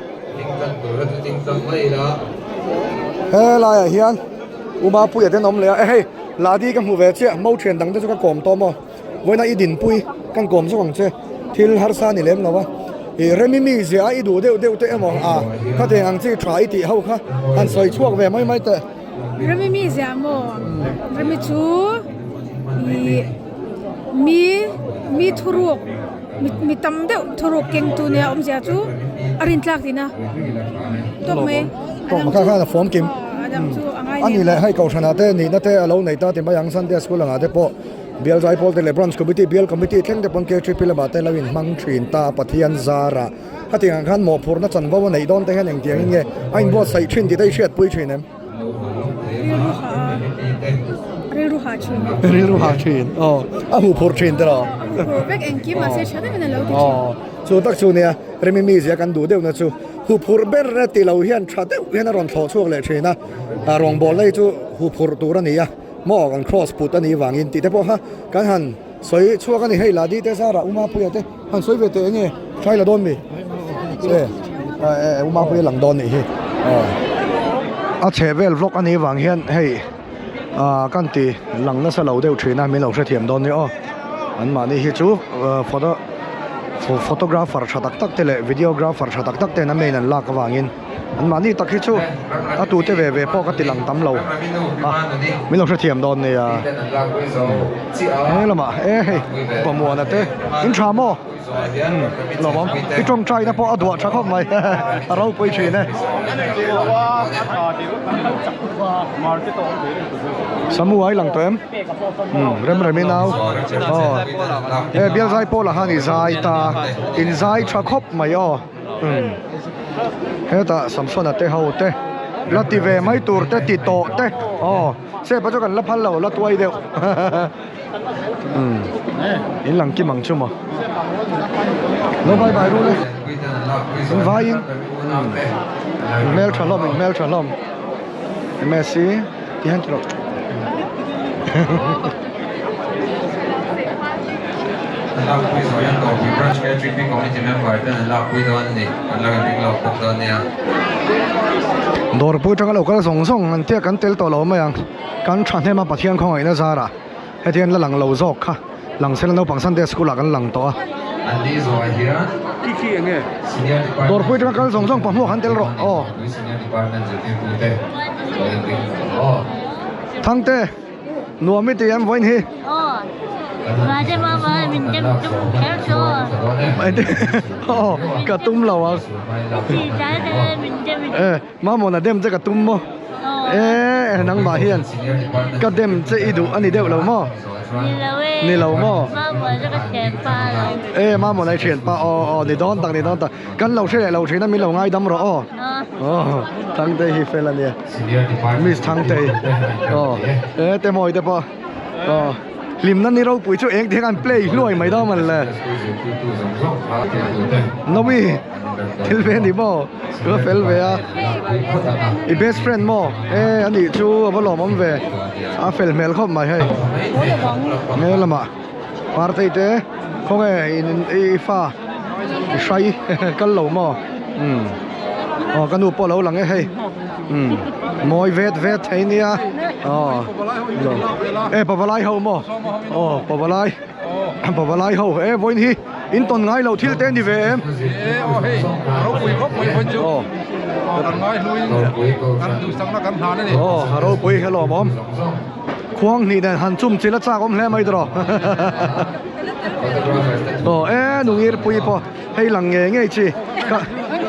helaiah hian Umapuia te an awm leh a e hei Ladi ka hmu ve chiah mo thian dang te chu ka kawm tawh maw vawiina i dinpui kan kawm zawk ang che thil harsa a ni lem lo a ih remi mi zia a i duh deuh deuh te emaw a khatiang ang chi tha i tih ho kha han sawi chhuak ve mai mai teh. Remi mi zia maw remi chu ih. Mi mi thuruk mi tam deuh thuruk keng tu nia awmzia chu a rin tlak tihna tawk mai tawk kha khan a fawm kim a dang chu a ngai a ni leh hei kohhranah te nihna te a lo nei ta ti mai ang Sunday school angah te pawh bial zaipawl te leh branch committee bial committee thleng te pawn K3P lamah te lo inhmang thin ta Pathian zarah hetiang ang khan mawhphurhna chanvo a neih dawn te hian engtiangin nge a inbuatsaih thin tih te i hriatpui thin em? Rilru ha rilru ha thin. Rilru ha thin aw a hmu phur thin te lo. A hmu phur vek engkim mahse tha deuhin a lo ti thin. Aw chu tak chu nia Remi mizia kan duh deuhna chu hu phur ber e ti lo hian tha deuh hian a rawn thlawh chhuak leh thin a rawngbawlna hi chu hu phur tur a ni a maw kan cross put a nih vangin tih te pawh kha kan han sawi chhuak a ni hei Ladi te zara Umapuia te han sawi ve teh enge thlai la dawn mi e e Umapuia lang dawn nih hi aw a chhe vel vlog a nih vang hian hei ah kan ti lang nasa lo deuh thin a min lo hrethiam dawn nia aw an mahni hi chu photo photographer tha tak tak te leh videographer tha tak tak ten a main an lak avangin. An mahni tak hi chu a tute ve ve pawh ka ti lang tam lo a, min lo hrethiam dawn nia. He lamah e hei Pamuana te in tha maw? Umm lawmawm i tawngtaina pawh a duah tha khawp mai a ropui thin e. Samu ai lang tawh em? Umm Remremi nau aw e Bialzai pawlah khan i zai ta in zai tha khawp mai aw. Umm hetah Samsona te ho te la ti ve mai tur te ti tawh te aw sepa chu kan la phal lo la tuai deuh umm in lang kim ang chu maw lo bye bye ru le in vaiin umm hmel tha hlawm in hmel tha hlawm Messi ti hian ti rawh. An lakpui zawh hian Dawrpui Branch KGP Committee member ten an lakpui dawn a ni. An la ring lo bawk dawn nia. Dawrpui atanga lo kal zawng zawng an tia kan tel tawh lo mai ang. Kan thahnem a Pathian khawngaihna zarah heti hian la lang lo zawk kha lang sela naupang Sunday School ah kan lang tawh a. An ni zawh hian Senior Department Dawrpui atanga kal zawng zawng pahmuak han tel rawh aw. Senior Department zirtirtute lo inring ang aw. Thangte. Nuam i ti em vawiin hi? Aw. Mahse mama min dem tum kher chu. Aw ka tum lo ang. Eh mamawna dem che ka tum maw? Eh nangmah hian ka dem che i duh a ni deuh lo maw? Ni lo e. Ni lo maw? Mamawna chu ka thianpa lo. Eh mamawna i thianpa aw aw ni dawn tak ni dawn tak. Kan lo hre leh lo thin a min lo ngaidam rawh aw. Aw Thangtei hi fel a nia. Miss Thangtei aw eh te mawi te pawh aw hlimna ni ropui chu eng tiang an play hluai mai dawn man le. Nawi thil ve ni maw ka fel ve a i best friend maw eh a nih chu a va lawmawm ve a fel hmel khawp mai hei. He lamah. Partei te khawnge i fa i hrai kal lo maw umm aw ka nu pawh a lo lang e hei umm mawi vet vet thei nia aw e pavalai ho maw aw pavalai pavalai ho e vawiin hi in tawn ngai lo thil te a ni ve em aw a ropui helawm awm. Khuang hnih nen han chum chil a chak awm hle mai tawh aw e nungir pui pawh hei lang ngei ngei chi ka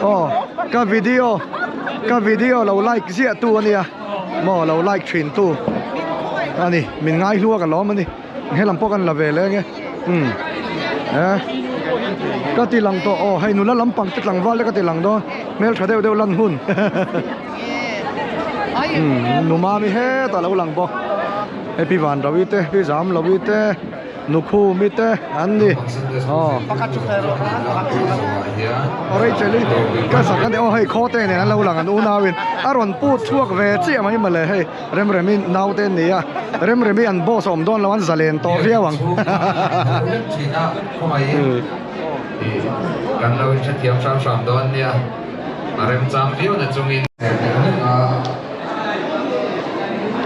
aw ka video ka video lo like ziah tu ania maw lo like thin tu ani min ngai hlua ka lawm ani helam pawh kan la ve leng e um e ka ti lang tawh aw hei nula lampang te tlangval te ka ti lang dawn hmeltha deuh deuh lan hun. Numami hetah lo lang bawk hei pi van Rawi te pi Zam Lovi te Nukhumi te an ni aw Rachel i ka sak a ni aw hei khaw te nen an lo lang an unau in a rawn put chhuak ve chiah mai mawle hei Remremi nau te an ni a Remremi an boss a awm dawn lo an zalen tawh viau ang. Kan lo inhrethiam hram hram dawn nia. A remchang viau na chungin.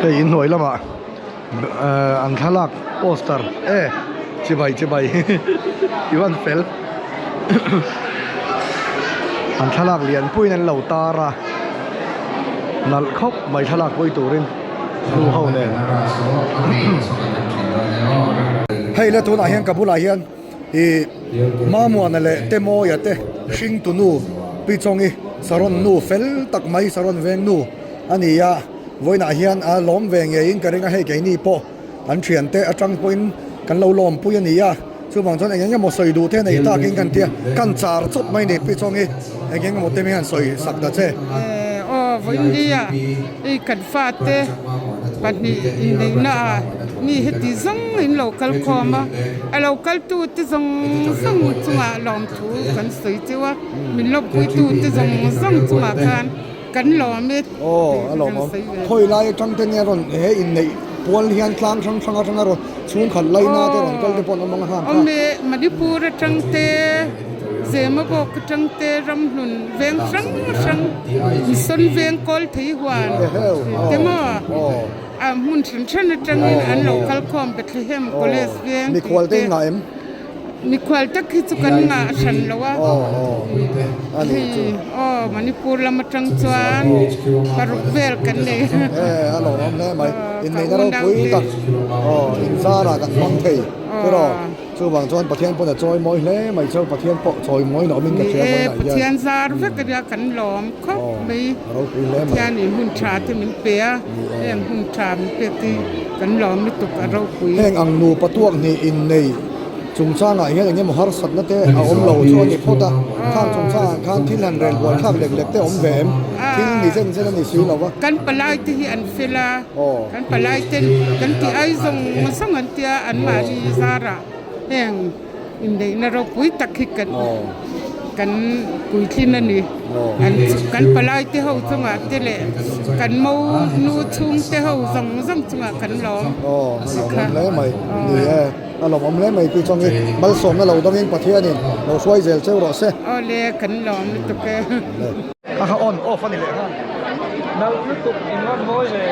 Hei inhnuai lamah an thlalak poster e chibai chibai i van fel an thlalak lian puiin an lo tar a nalh khawp mai thlalak pui turin nu ho nen hei le tunah hian ka bulah hian. Ih Mamuana leh Temawia te hringtu nu Pi Chawngi Saron nu fel tak mai Saron veng nu a ni a, vawiinah hian a lawm ve ngeiin ka ring a, hei keini pawh an thiante atang pawhin kan lo lawmpui a ni a, chuvang chuan eng eng emaw sawi duh te nei takin kan tia kan char chawp mai ni Pi Chawngi eng eng emaw te mi hian sawi sak ta che. Aw vawiinnia i kan fate pahnih inneihna ah mi heti zawng in lo kal khawm a, a lo kal tu te zawng zawng chungah lawmthu kan sawi cheu a, min lawmpui tu te zawng zawng chungah khan kan lawm e Aw a lawmawm khawi lai atang te nia rawn he inneih pual hian tlang hrang hrang atanga rawn chhungkhat laina te rawn kal te pawh an awm ang a hang kha. Awm e Manipur atang te Zemabawk atang te Ramhlun veng hrang hrang Mission veng kawl thei huan te maw a hmun hran hran atangin an lo kal khawm Bethlehem College veng Mikhual te in ngah em? Mikhual tak hi chu kan ngah hran lo a hei aw Manipur lam atang chuan paruk vel kan nei. A lawmawm hle mai inneihna ropui tak aw inzarah kan hmang thei tiraw. Chuvang chuan Pathian pawn a chawi mawi hle mai chu Pathian pawh chawi mawi na awmin ka hria mawi Ni e, Pathian zar vek a nia kan lawm khawp mai. Pathian in hun tha te min pe a, heng hun tha min pek te hi kan lawm lutuk a ropui. Heng ang nupa tuak hnih innei chungchangah hian eng emaw harsatna te a awm lo chu a ni phawt a, khang chungchangah khan thil han rel buai thlak lek lek te a awm ve em? Thil ni zen zen a ni si lo va. Kan palai te hi an fel a. Kan palai ten kan tih ai zawng zawng an tia anmahni zarah heng inneihna ropui tak hi kan kan puitlin a ni. An kan palai te ho chungah te leh kan mo nu chhung te ho zawng zawng chungah kan lawm. Aw a lawmawm hle mai ni e a lawmawm hle mai tih chawngin malsawmna lo dawngin Pathianin lo hruai zel cheu rawh se. Aw le kan lawm lutuk e. Kha kha on off a ni leh nghal. Nalh lutuk in rawn mawi ve.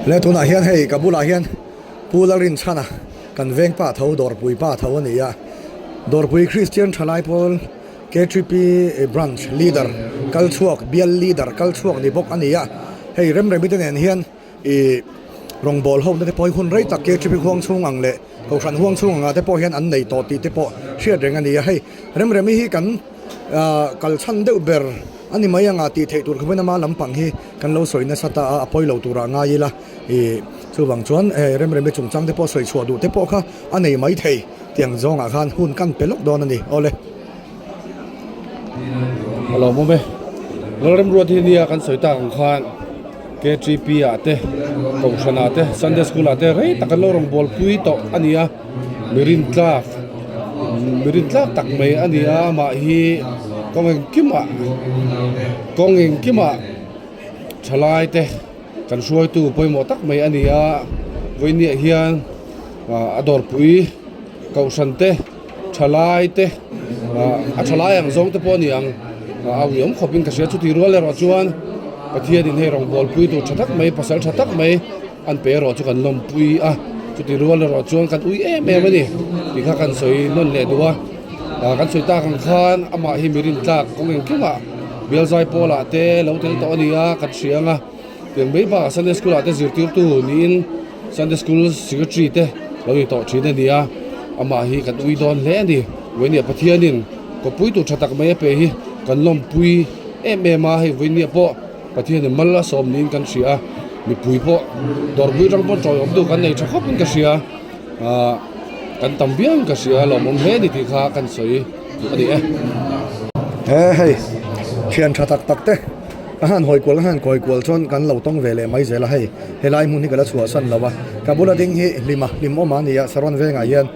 Le tunah hian hei ka bulah hian Pu Lalrinchhana. kan veng pa tho Dawrpui pa tho a ni a, Dawrpui Kristian Thalai Pawl KTP Branch Leader kal chhuak bial Leader kal chhuak ni bawk a ni a, hei Remremi te nen hian ih rawngbâwl ho na te pawh hi hun rei tak KTP huang chhung ang leh Kohhran huang chhung angah te pawh hian an nei tawh tih te pawh hriat reng a ni a, hei Remremi hi kan kal chhan deuh ber a ni mai anga tih theih tur khawpin ama lampang hi kan lo sawi nasa ta a, a pawi lo turah ngai ila ih chuvang chuan hei Remremi chungchang te pawh sawi chhuah duh te pawh kha a nei mai thei tiang zawngah khan hun kan pe lawk dawn a ni awle. A lawmawm e. Lalremruat hi nia kan sawi tak ang khan KTP ah te Kohhran ah te Sunday School ah te rei tak an lo rawn bawl pui tawh a ni a, mi rintlak mi rintlak tak mai a ni a, amah hi kawng engkimah kawng engkimah thalai te kan hruaitu pawimawh tak mai a ni a, vawinia hian a dawrpui Kohhran te thalai te a thalai ang zawng te pawh a ni ang a uiawm khawp in ka hria chuti rual erawh chuan Pathian in hei rawngbâwl pui tur tha tak mai pasal tha tak mai an pe erawh chu kan lawmpui a chuti rual erawh chuan kan ui em em a ni tih kha kan sawi nawn leh duh a kan sawi tak ang khan amah hi mi rintlak kawng engkimah bialzai pawlah te lo tel tawh a ni a kan hria ang a tiang mai bakah Sunday school ah te zirtirtu niin. Sunday School Secretary te lo ni tawh thin a ni a, amah hi kan ui dawn hle a ni. Vawinia Pathianin kawppui tur tha tak mai a pe hi kan lawmpui em em a, hei vawinia pawh Pathianin mal a sawm niin kan hria a, mipui pawh dawrpui atang pawh tawiawm duh kan nei tha khawpin ka hria, aah kan tam viauin ka hria a, lawmawm hle a ni tih kha kan sawi duh a ni e. He hei thian tha tak tak te. Ka han hawi kual ka han kawi kual chuan kan lo tawng ve leh mai zel a, hei helai hmun hi ka la chhuahsan lo a, ka bula ding hi hlima hlim awm a ni a, Saron vengah hian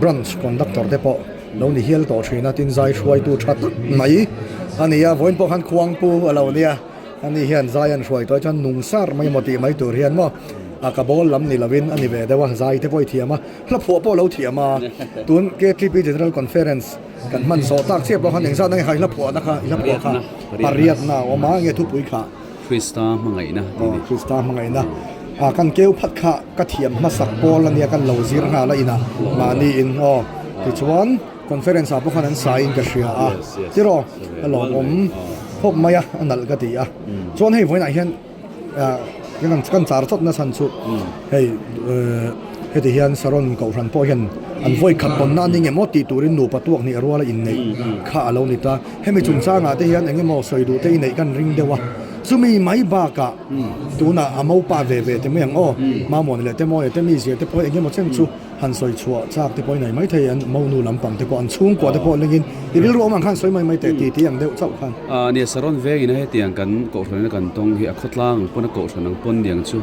branch conductor te pawh lo ni hial tawh thin a, tin zai hruaitu tha tak mai a ni a, vawiin pawh khan khuangpu a lo nia, ani hian zai an hruai tawh chuan nung sar mai emaw tih mai tur hian maw a ka bawl lam ni lovin a ni ve deuh a, zai te pawh i thiam a, hla phuah pawh a lo thiam a, tun KTP General Conference. Kan hman zawh tak chiah pawh khan engzat nge kha i hla phuahna kha i hla phuah kha pariatna a awm a nge thupui kha Krista hmangaihna tih ni. Krista hmangaihna a kan keu phat kha ka thiam hmasak pawl ania kan lo zir nghal a inah mahni in aw tichuan conference ah pawh khan an sai in ka hria a tiraw a lawmawm khawp mai a a nalh ka ti a chuan hei vawiinah hian Kan char chawt na chhan chu hei heti hian Saron Kohhran pawh hian an vawi khat tawn na ni nge maw tih turin nupa tuak hnih ruala inneih kha a lo ni ta. Hemi chungchangah te hian eng emaw sawi duh te i neih kan ring deuh a, chumi mai bakah tunah a mopa ve ve te mai ang aw, Mamawni leh Temawi te mizia te pawh eng emaw chen chu Han sawi chhuah chak te pawh i nei maithei, an monu lampang te pawh an chhungkua te pawh lengin i rilru awm ang khan sawi mai mai teh ti ti ang deuh chauh khan. A nia, Saron vengin a hetiang kan kohhran ina kan tawng hi a khawtlang ang pawn a kohhran ang pawn niang chu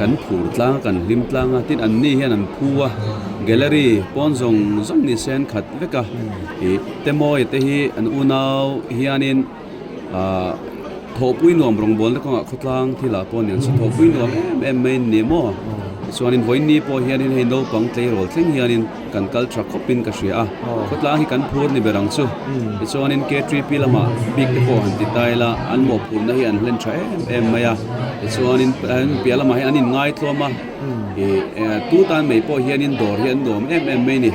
kan phur tlang a kan hlim tlang a, tin anni hian an phu a, gallery pawn zawng zawng ni se an khat vek a, ih Temawi te hi an unau hianin ah thawhpui nuam rawngbawlna kawngah khawtlang thilah pawh niang chu thawhpui nuam em em mai an ni maw tichuanin vawiinni pawh hianin hei naupang tleirawl thleng hianin kan kal tha khawpin ka hria a khawtlang hi kan phur ni ber ang chu tichuanin K3P lamah bik te pawh han ti ta ila an mawhphurhna hi an hlen tha em em mai a tichuanin an piah lamah hian an inngaithlawm a ih tu tan mai pawh hianin dawr hi an nuam em em mai a ni.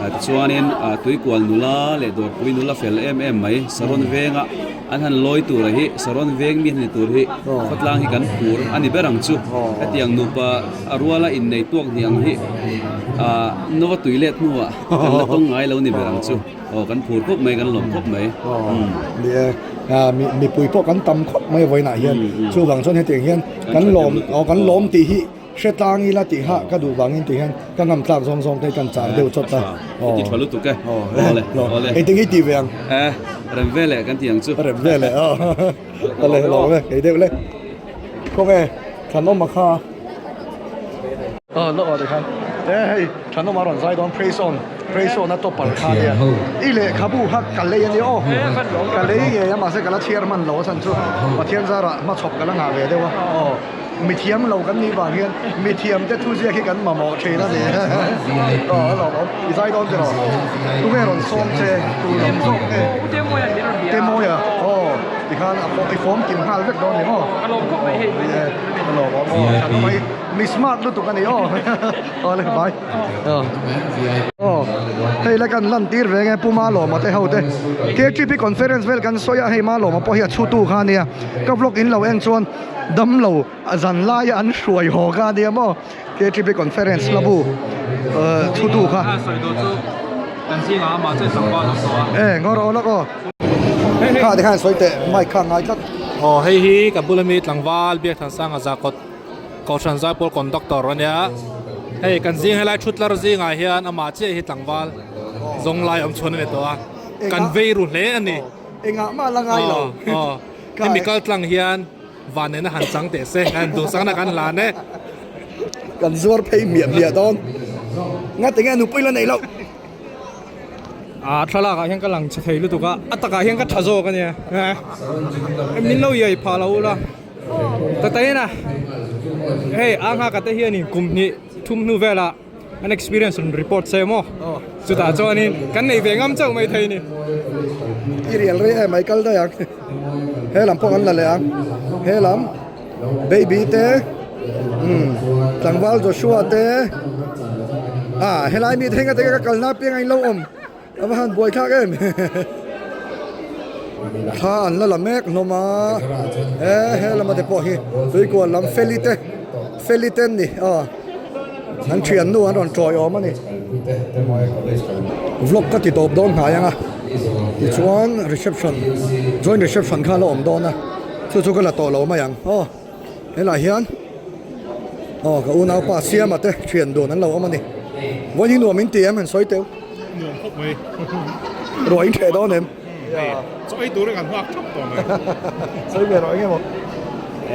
Tichuanin tuikual nula leh dawrpui nula fel em em mai Saron venga an han lawi tura hi Saron veng mi han ni tur hi khawtlang hi kan phur a ni ber ang chu. Hetiang nupa a ruala innei tuak hnih ang hi nova tui let hnuah kan la tawng ngai lo ni ber ang chu. Aw kan phur khawp mai kan lawm khawp mai. Ni e, mipui pawh kan tam khawp mai vawiinah hian chuvang chuan hetiang hian kan lawm aw kan lawm tih hi Hre tlang ila tih hah ka duh vangin tih hian ka ngam tlak zawng zawng te hi kan char deuh chawt a. I ti tha lutuk e. Awle, awle. Engtin nge i tih ve ang? Eh, rem ve leh kan ti ang chu. Rem ve leh aw. Awle, lawm e, kei deuh le. Khawnge, Thanawma kha. Aw, lo aw tikhan. E hei, Thanawma rawn zai dawn Praise on, Praise on a topper kha nia. I lehkhabu kha ka lei a nia aw. Ka lei ngei a mahse ka la chhiar hman lo a chhan chu Pathian zarah hmachhawp ka la ngah ve deuh a. Aw. Mithiam lo kan nih vang hian mithiam te thuziak hi kan mamawh thin a ni. Aw a lawmawm. I zai dawn tiraw? Tunge rawn sawm che? Tu lam zawk nge? Temawia. Aw tikhan a i fawm kim nghal vek dawn ni maw? Ka lawm khawp mai hei. Ni e, ka lawmawm aw. Tha mai. Mi smart lutuk a ni aw. Awle bye. Aw hei la kan lan tir ve nge Pu Malawma te ho te KTP conference vel kan sawi a hei Malawma pawh hi a chhutu kha a nia ka vlog in lo en chuan damlo zan laia an hruai haw kha a nia maw KTP conference la bu chhutu kha. E ngawr aw lawk aw. Kha tikhan sawi teh mic kha a ngai tlat. Aw hei hi ka bula mi tlangval Biakthansanga Zakawt Kohhran Zaipawl Conductor a nia. Hei kan zing helai thutlar zingah hian amah chiah hi tlangval zawng lai awm chhuan a ni tawh a, kan vei ru hle a ni. Engah mah la ngai lo. Aw hemi kal tlang hian van nena han chang teh se, kan duhsakna kan hlan e. Kan zuar phei miah miah dawn. Ngati nge nupui la nei loh. A thlalak ah hian ka lang chhe thei lutuk a, a takah hian ka tha zawk a nia. Min lo iai phah lo ula. Tataina hei a nghak te hianin kum hnih thum hnu velah an experience rawn report se maw chutah chuanin kan nei ve ngam chauh mai thei ni. I rial rei em mai kal daih ang he lam pawh kan la leh ang he lam baby te umm tlangval Joshua te ah helai mi thenga te ka kalna apiang a inlo awm. A va han buai thlak em thla an la la mek hlawm a he he lama te pawh hi tuikual lam feli te feli te an ni aw an thiannu an rawn tawi awm a ni vlog ka ti tawp dawn hnai ang a tichuan reception joint reception kha a la awm dawn a chu chu ka la tawh lo mai ang aw helaiah hian aw ka unaupa Siama te thian dun an lo awm a ni vawiin hi nuam in ti em han sawi teuh. Nuam khawp mai. Ruah in hreh dawn em? Hei, chaw ei tur kan nghak thap tawh mai. Sawi ve rawh eng emaw?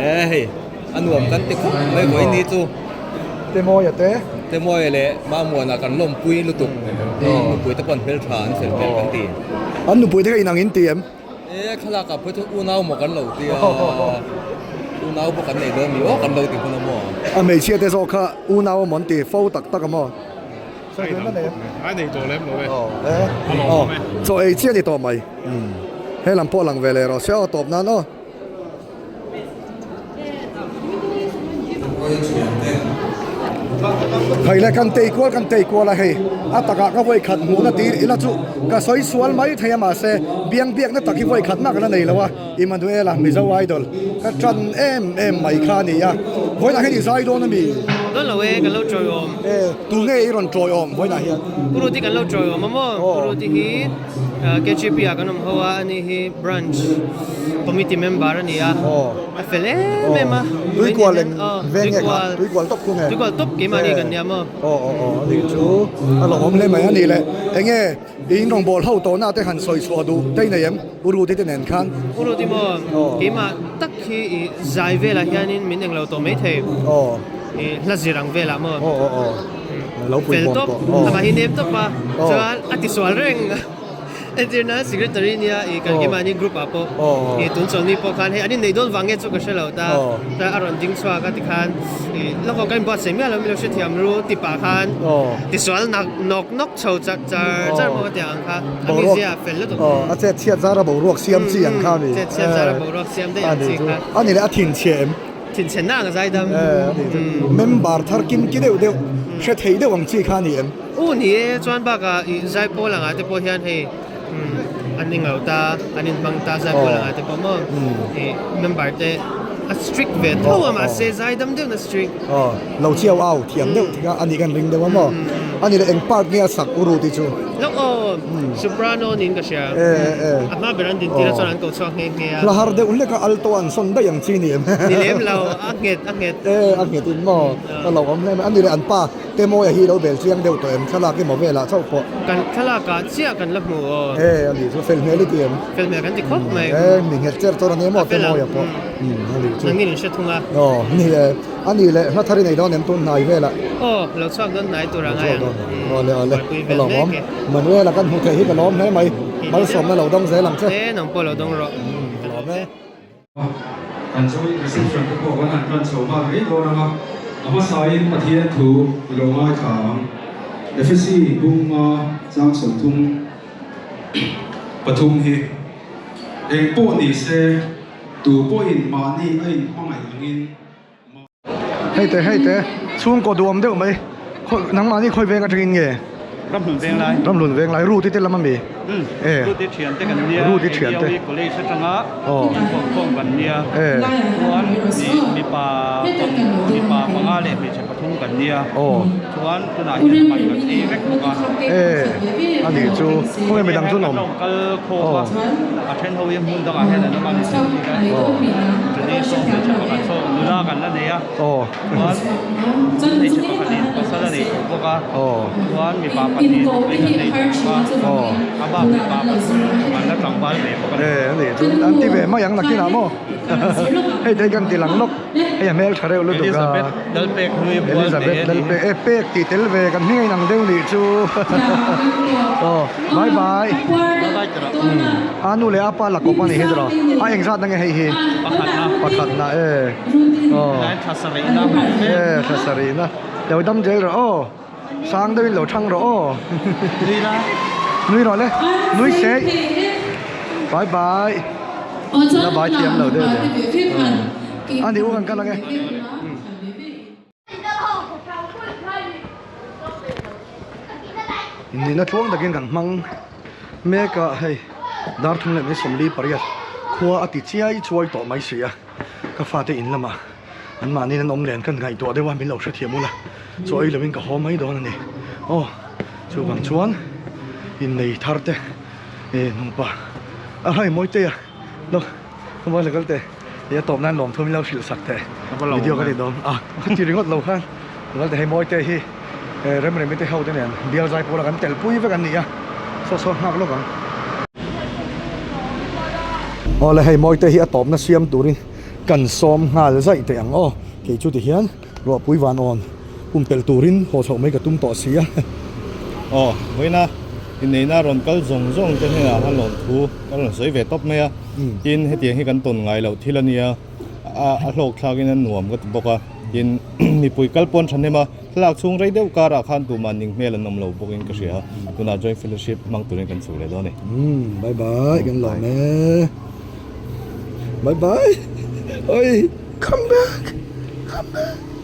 E hei, a nuam kan ti khawp mai vawiin ni chu. Temawia te. Temawia leh Mamuana kan lawmpui lutuk. Nupui te pawh an hmeltha an fel hmel kan ti. An nupui te kha inang in ti em? E thlalak ah phei chuan unau maw kan lo ti a, unau pawh kan nei dawn mi aw kan lo ti hmun a maw. A hmeichhia te zawk kha unau a maw an ti fo tak tak a maw? A nei tawh lem lo e. Aw chaw ei chiah a ni tawh mai. He lam pawh lang ve leh rawh se aw tawp nan aw. Hei le kan tei kual kan tei kual a hei a takah ka vawi khat hmuhna tir ila chu ka sawi sual mai thei a mahse biang biakna tak hi vawi khat mah ka la nei lo a Emmanuela Mizo Idol ka tan em em mai kha a ni a vawiinah hian i zai dawn a mi? Dawn lo e kan lo tawiawm. E tunge i rawn tawiawm vawiinah hian? Pu Ruti kan lo tawiawm a maw? Pu Ruti hi KGP ah kan awm ho a, ani hi branch committee member a ni a, a fel em em a. Tuikual eng veng nge kha? Tuikual tawp khu nge? Tuikual tawp keimahni kan nia maw? Aw aw aw ani chu a lawmawm hle mai a ni le. Enge in rawngbâwl ho tawhna te han sawi chhuah duh te i nei em? U Ruti te nen khan. U Ruti maw? Keimah tak hi i zai velah hianin min englo tawh maithei. I hla zir ang velah maw? Aw aw aw. Lo pui Fel bawm tawp, tawh. amah hi nem tawp a, chuan a ti sual reng. Entirna secretary nia i kan keimahni group ah pawh i tun chawlhni pawh khan hei an inneih dawn vang nge chu ka hre lo ta, ta a rawn ding chhuak a tikhan i lawk kan inbuatsaih miah lo milo hrethiam ru ti pah khan tisual nak nawk nawk chho char char char maw ka ti ang kha a mizia a fel lutuk. A chet chhiat zara boruak siam chi ang kha a ni. Chet chhiat zara boruak siam daih ang chi kha. A ni leh a thinchhia em? Thinchhenna ang zai dam. Member thar kim ki deuh deuh hre thei deuh ang chi kha a ni em? U ni e, chuan bakah i zaipawl angah te pawh hian hei an inngauh ta, an inhmang ta zaipawl angah te pawh maw i member te a strict ve tho a mahse zai dam deuh na strict. Aw, lo chiau au thiam deuh thing a a nih kan ring deuh a maw? A ni le eng part nge a sak u ru tih chu? Lawk aw, soprano niin ka hria. A hma ber an din tir a chuan an ko chhuak nghe nghe a. Hla har deuh hlek a alto an sawn daih ang chi ni em? Ni lem lo, a nghet a nghet. E, a nghet in maw? Ka lo awm hle mai. A ni le an pa Temawia hi lo bel chiang deuh tawh em? Thlalak emaw velah chauh pawh. Kan thlalak ah chiah kan la hmu aw. E, a ni chu fel hmel i ti em? Fel hmel kan ti khawp mai. E, mi nghet cher chawr a ni emaw Temawia pawh. A ni chu. Nangin in hre thung a. Aw, ni e. A ni le, hla thar i nei dawn em tun hnai velah? Aw, lo chhuak dawn hnai tur a ngai ang. Awle awle, ka lawm awm. Manuela kan hmu theih hi ka lawm hle mai. Malsawmna lo dawng zel ang che. E, nang pawh lo dawng rawh. Ka lawm e. Kan joint reception te pawh kan han tan chho nghal mai dawn ang a, a hmasain Pathian thu i lo ngaithla ang. Ephesi bunga chang 33 hi eng pawh ni se, tu pawhin mahni a inhmangaih angin. Hei te hei te chhungkaw duhawm deuh mai khawi nangmahni khawi veng atangin nge? Ramhlun veng lai. Ramhlun veng lai Ruth-i te lam ami? Umm E. Ruth-i thian te kan nia Ruth-i thian te. Eliawi college atanga Aw. inkhawm kan nia E. chuan mipa mipa panga leh hmeichhe pathum kan nia Aw. chuan tunah hian man kan ei vek bawk a. E a nih chu khawnge midang chu an awm? Kan lo kal khawm a a then ho hi hmun dangah hian an awm a ni thei bik a chuni saw hmeichhe pakhat saw nula kan la nei a chuan hmeichhe pakhatin pasal a nei tawh bawk a chuan mipa pahnih nupui kan nei tawh bawk a a bak mipa pathum an la tlangval ve bawk a ni. E a nih chu an ti ve mai ang nakinah maw hei te hi kan ti lang lawk. Hei a hmel tha reuh lutuk a. Elizabeth Lalpek hlui bual Elizabeth Lalpek e pek tih tel ve kan hming a inang deuh nih chu aw bye bye a nu leh a pa la kawp a nih hi tiraw a engzat na nge hei hi pakhatna pakhatna e aw thla sarih na e thla sarih na lo dam zel rawh aw sang deuhin lo thang rawh aw nui la nui rawh le nui se bye bye la bye thiam lo deuh deuh a ni u kan kal ang e. Nihna tluang takin kan hmang mek a hei dar thum leh mai 48 khua a ti chiai chuai tawh mai si a ka fate in lamah an mahni an awm len kan ngaihtuah deuh a min lo hrethiam ula chaw ei lovin ka haw mai dawn a ni aw chuvang chuan innei thar te eh nupa a hei Mawiteia lo ka mawi la kal teh ih a tawp nan lawm thum in lo hrilh sak teh video ka ti dawn a ka ti ringawt lo khan kal teh hei Mawiteia hi eh Remremi te ho te nen bial zai pawla kan tel pui vek an ni a saw saw nghak lawk ang. Awle hei Mawiteia hi a tawpna siam turin. Kan sawm nghal zaih teh ang aw, kei chu tihian ruahpui van awn pumpelh turin haw chhoh mai ka tum tawh si a. Aw, vawiina inneihna rawn kal zawng zawng te hnenah khan lawmthu ka rawn sawi ve tawp mai a, tin hetiang hi kan tawn ngai loh thil a nia, a hlawk thlakin a nuam ka ti bawk a, tin mipui kal pawn thahnem a, thlalak chhung rei deuh karah khan tumah ning hmel an awm lo bawkin ka hria a, tunah joint fellowship hmang turin kan chhuk leh dawn a ni. Umm, bye bye, kan lawm e. Bye bye. Oi, come back. Come back.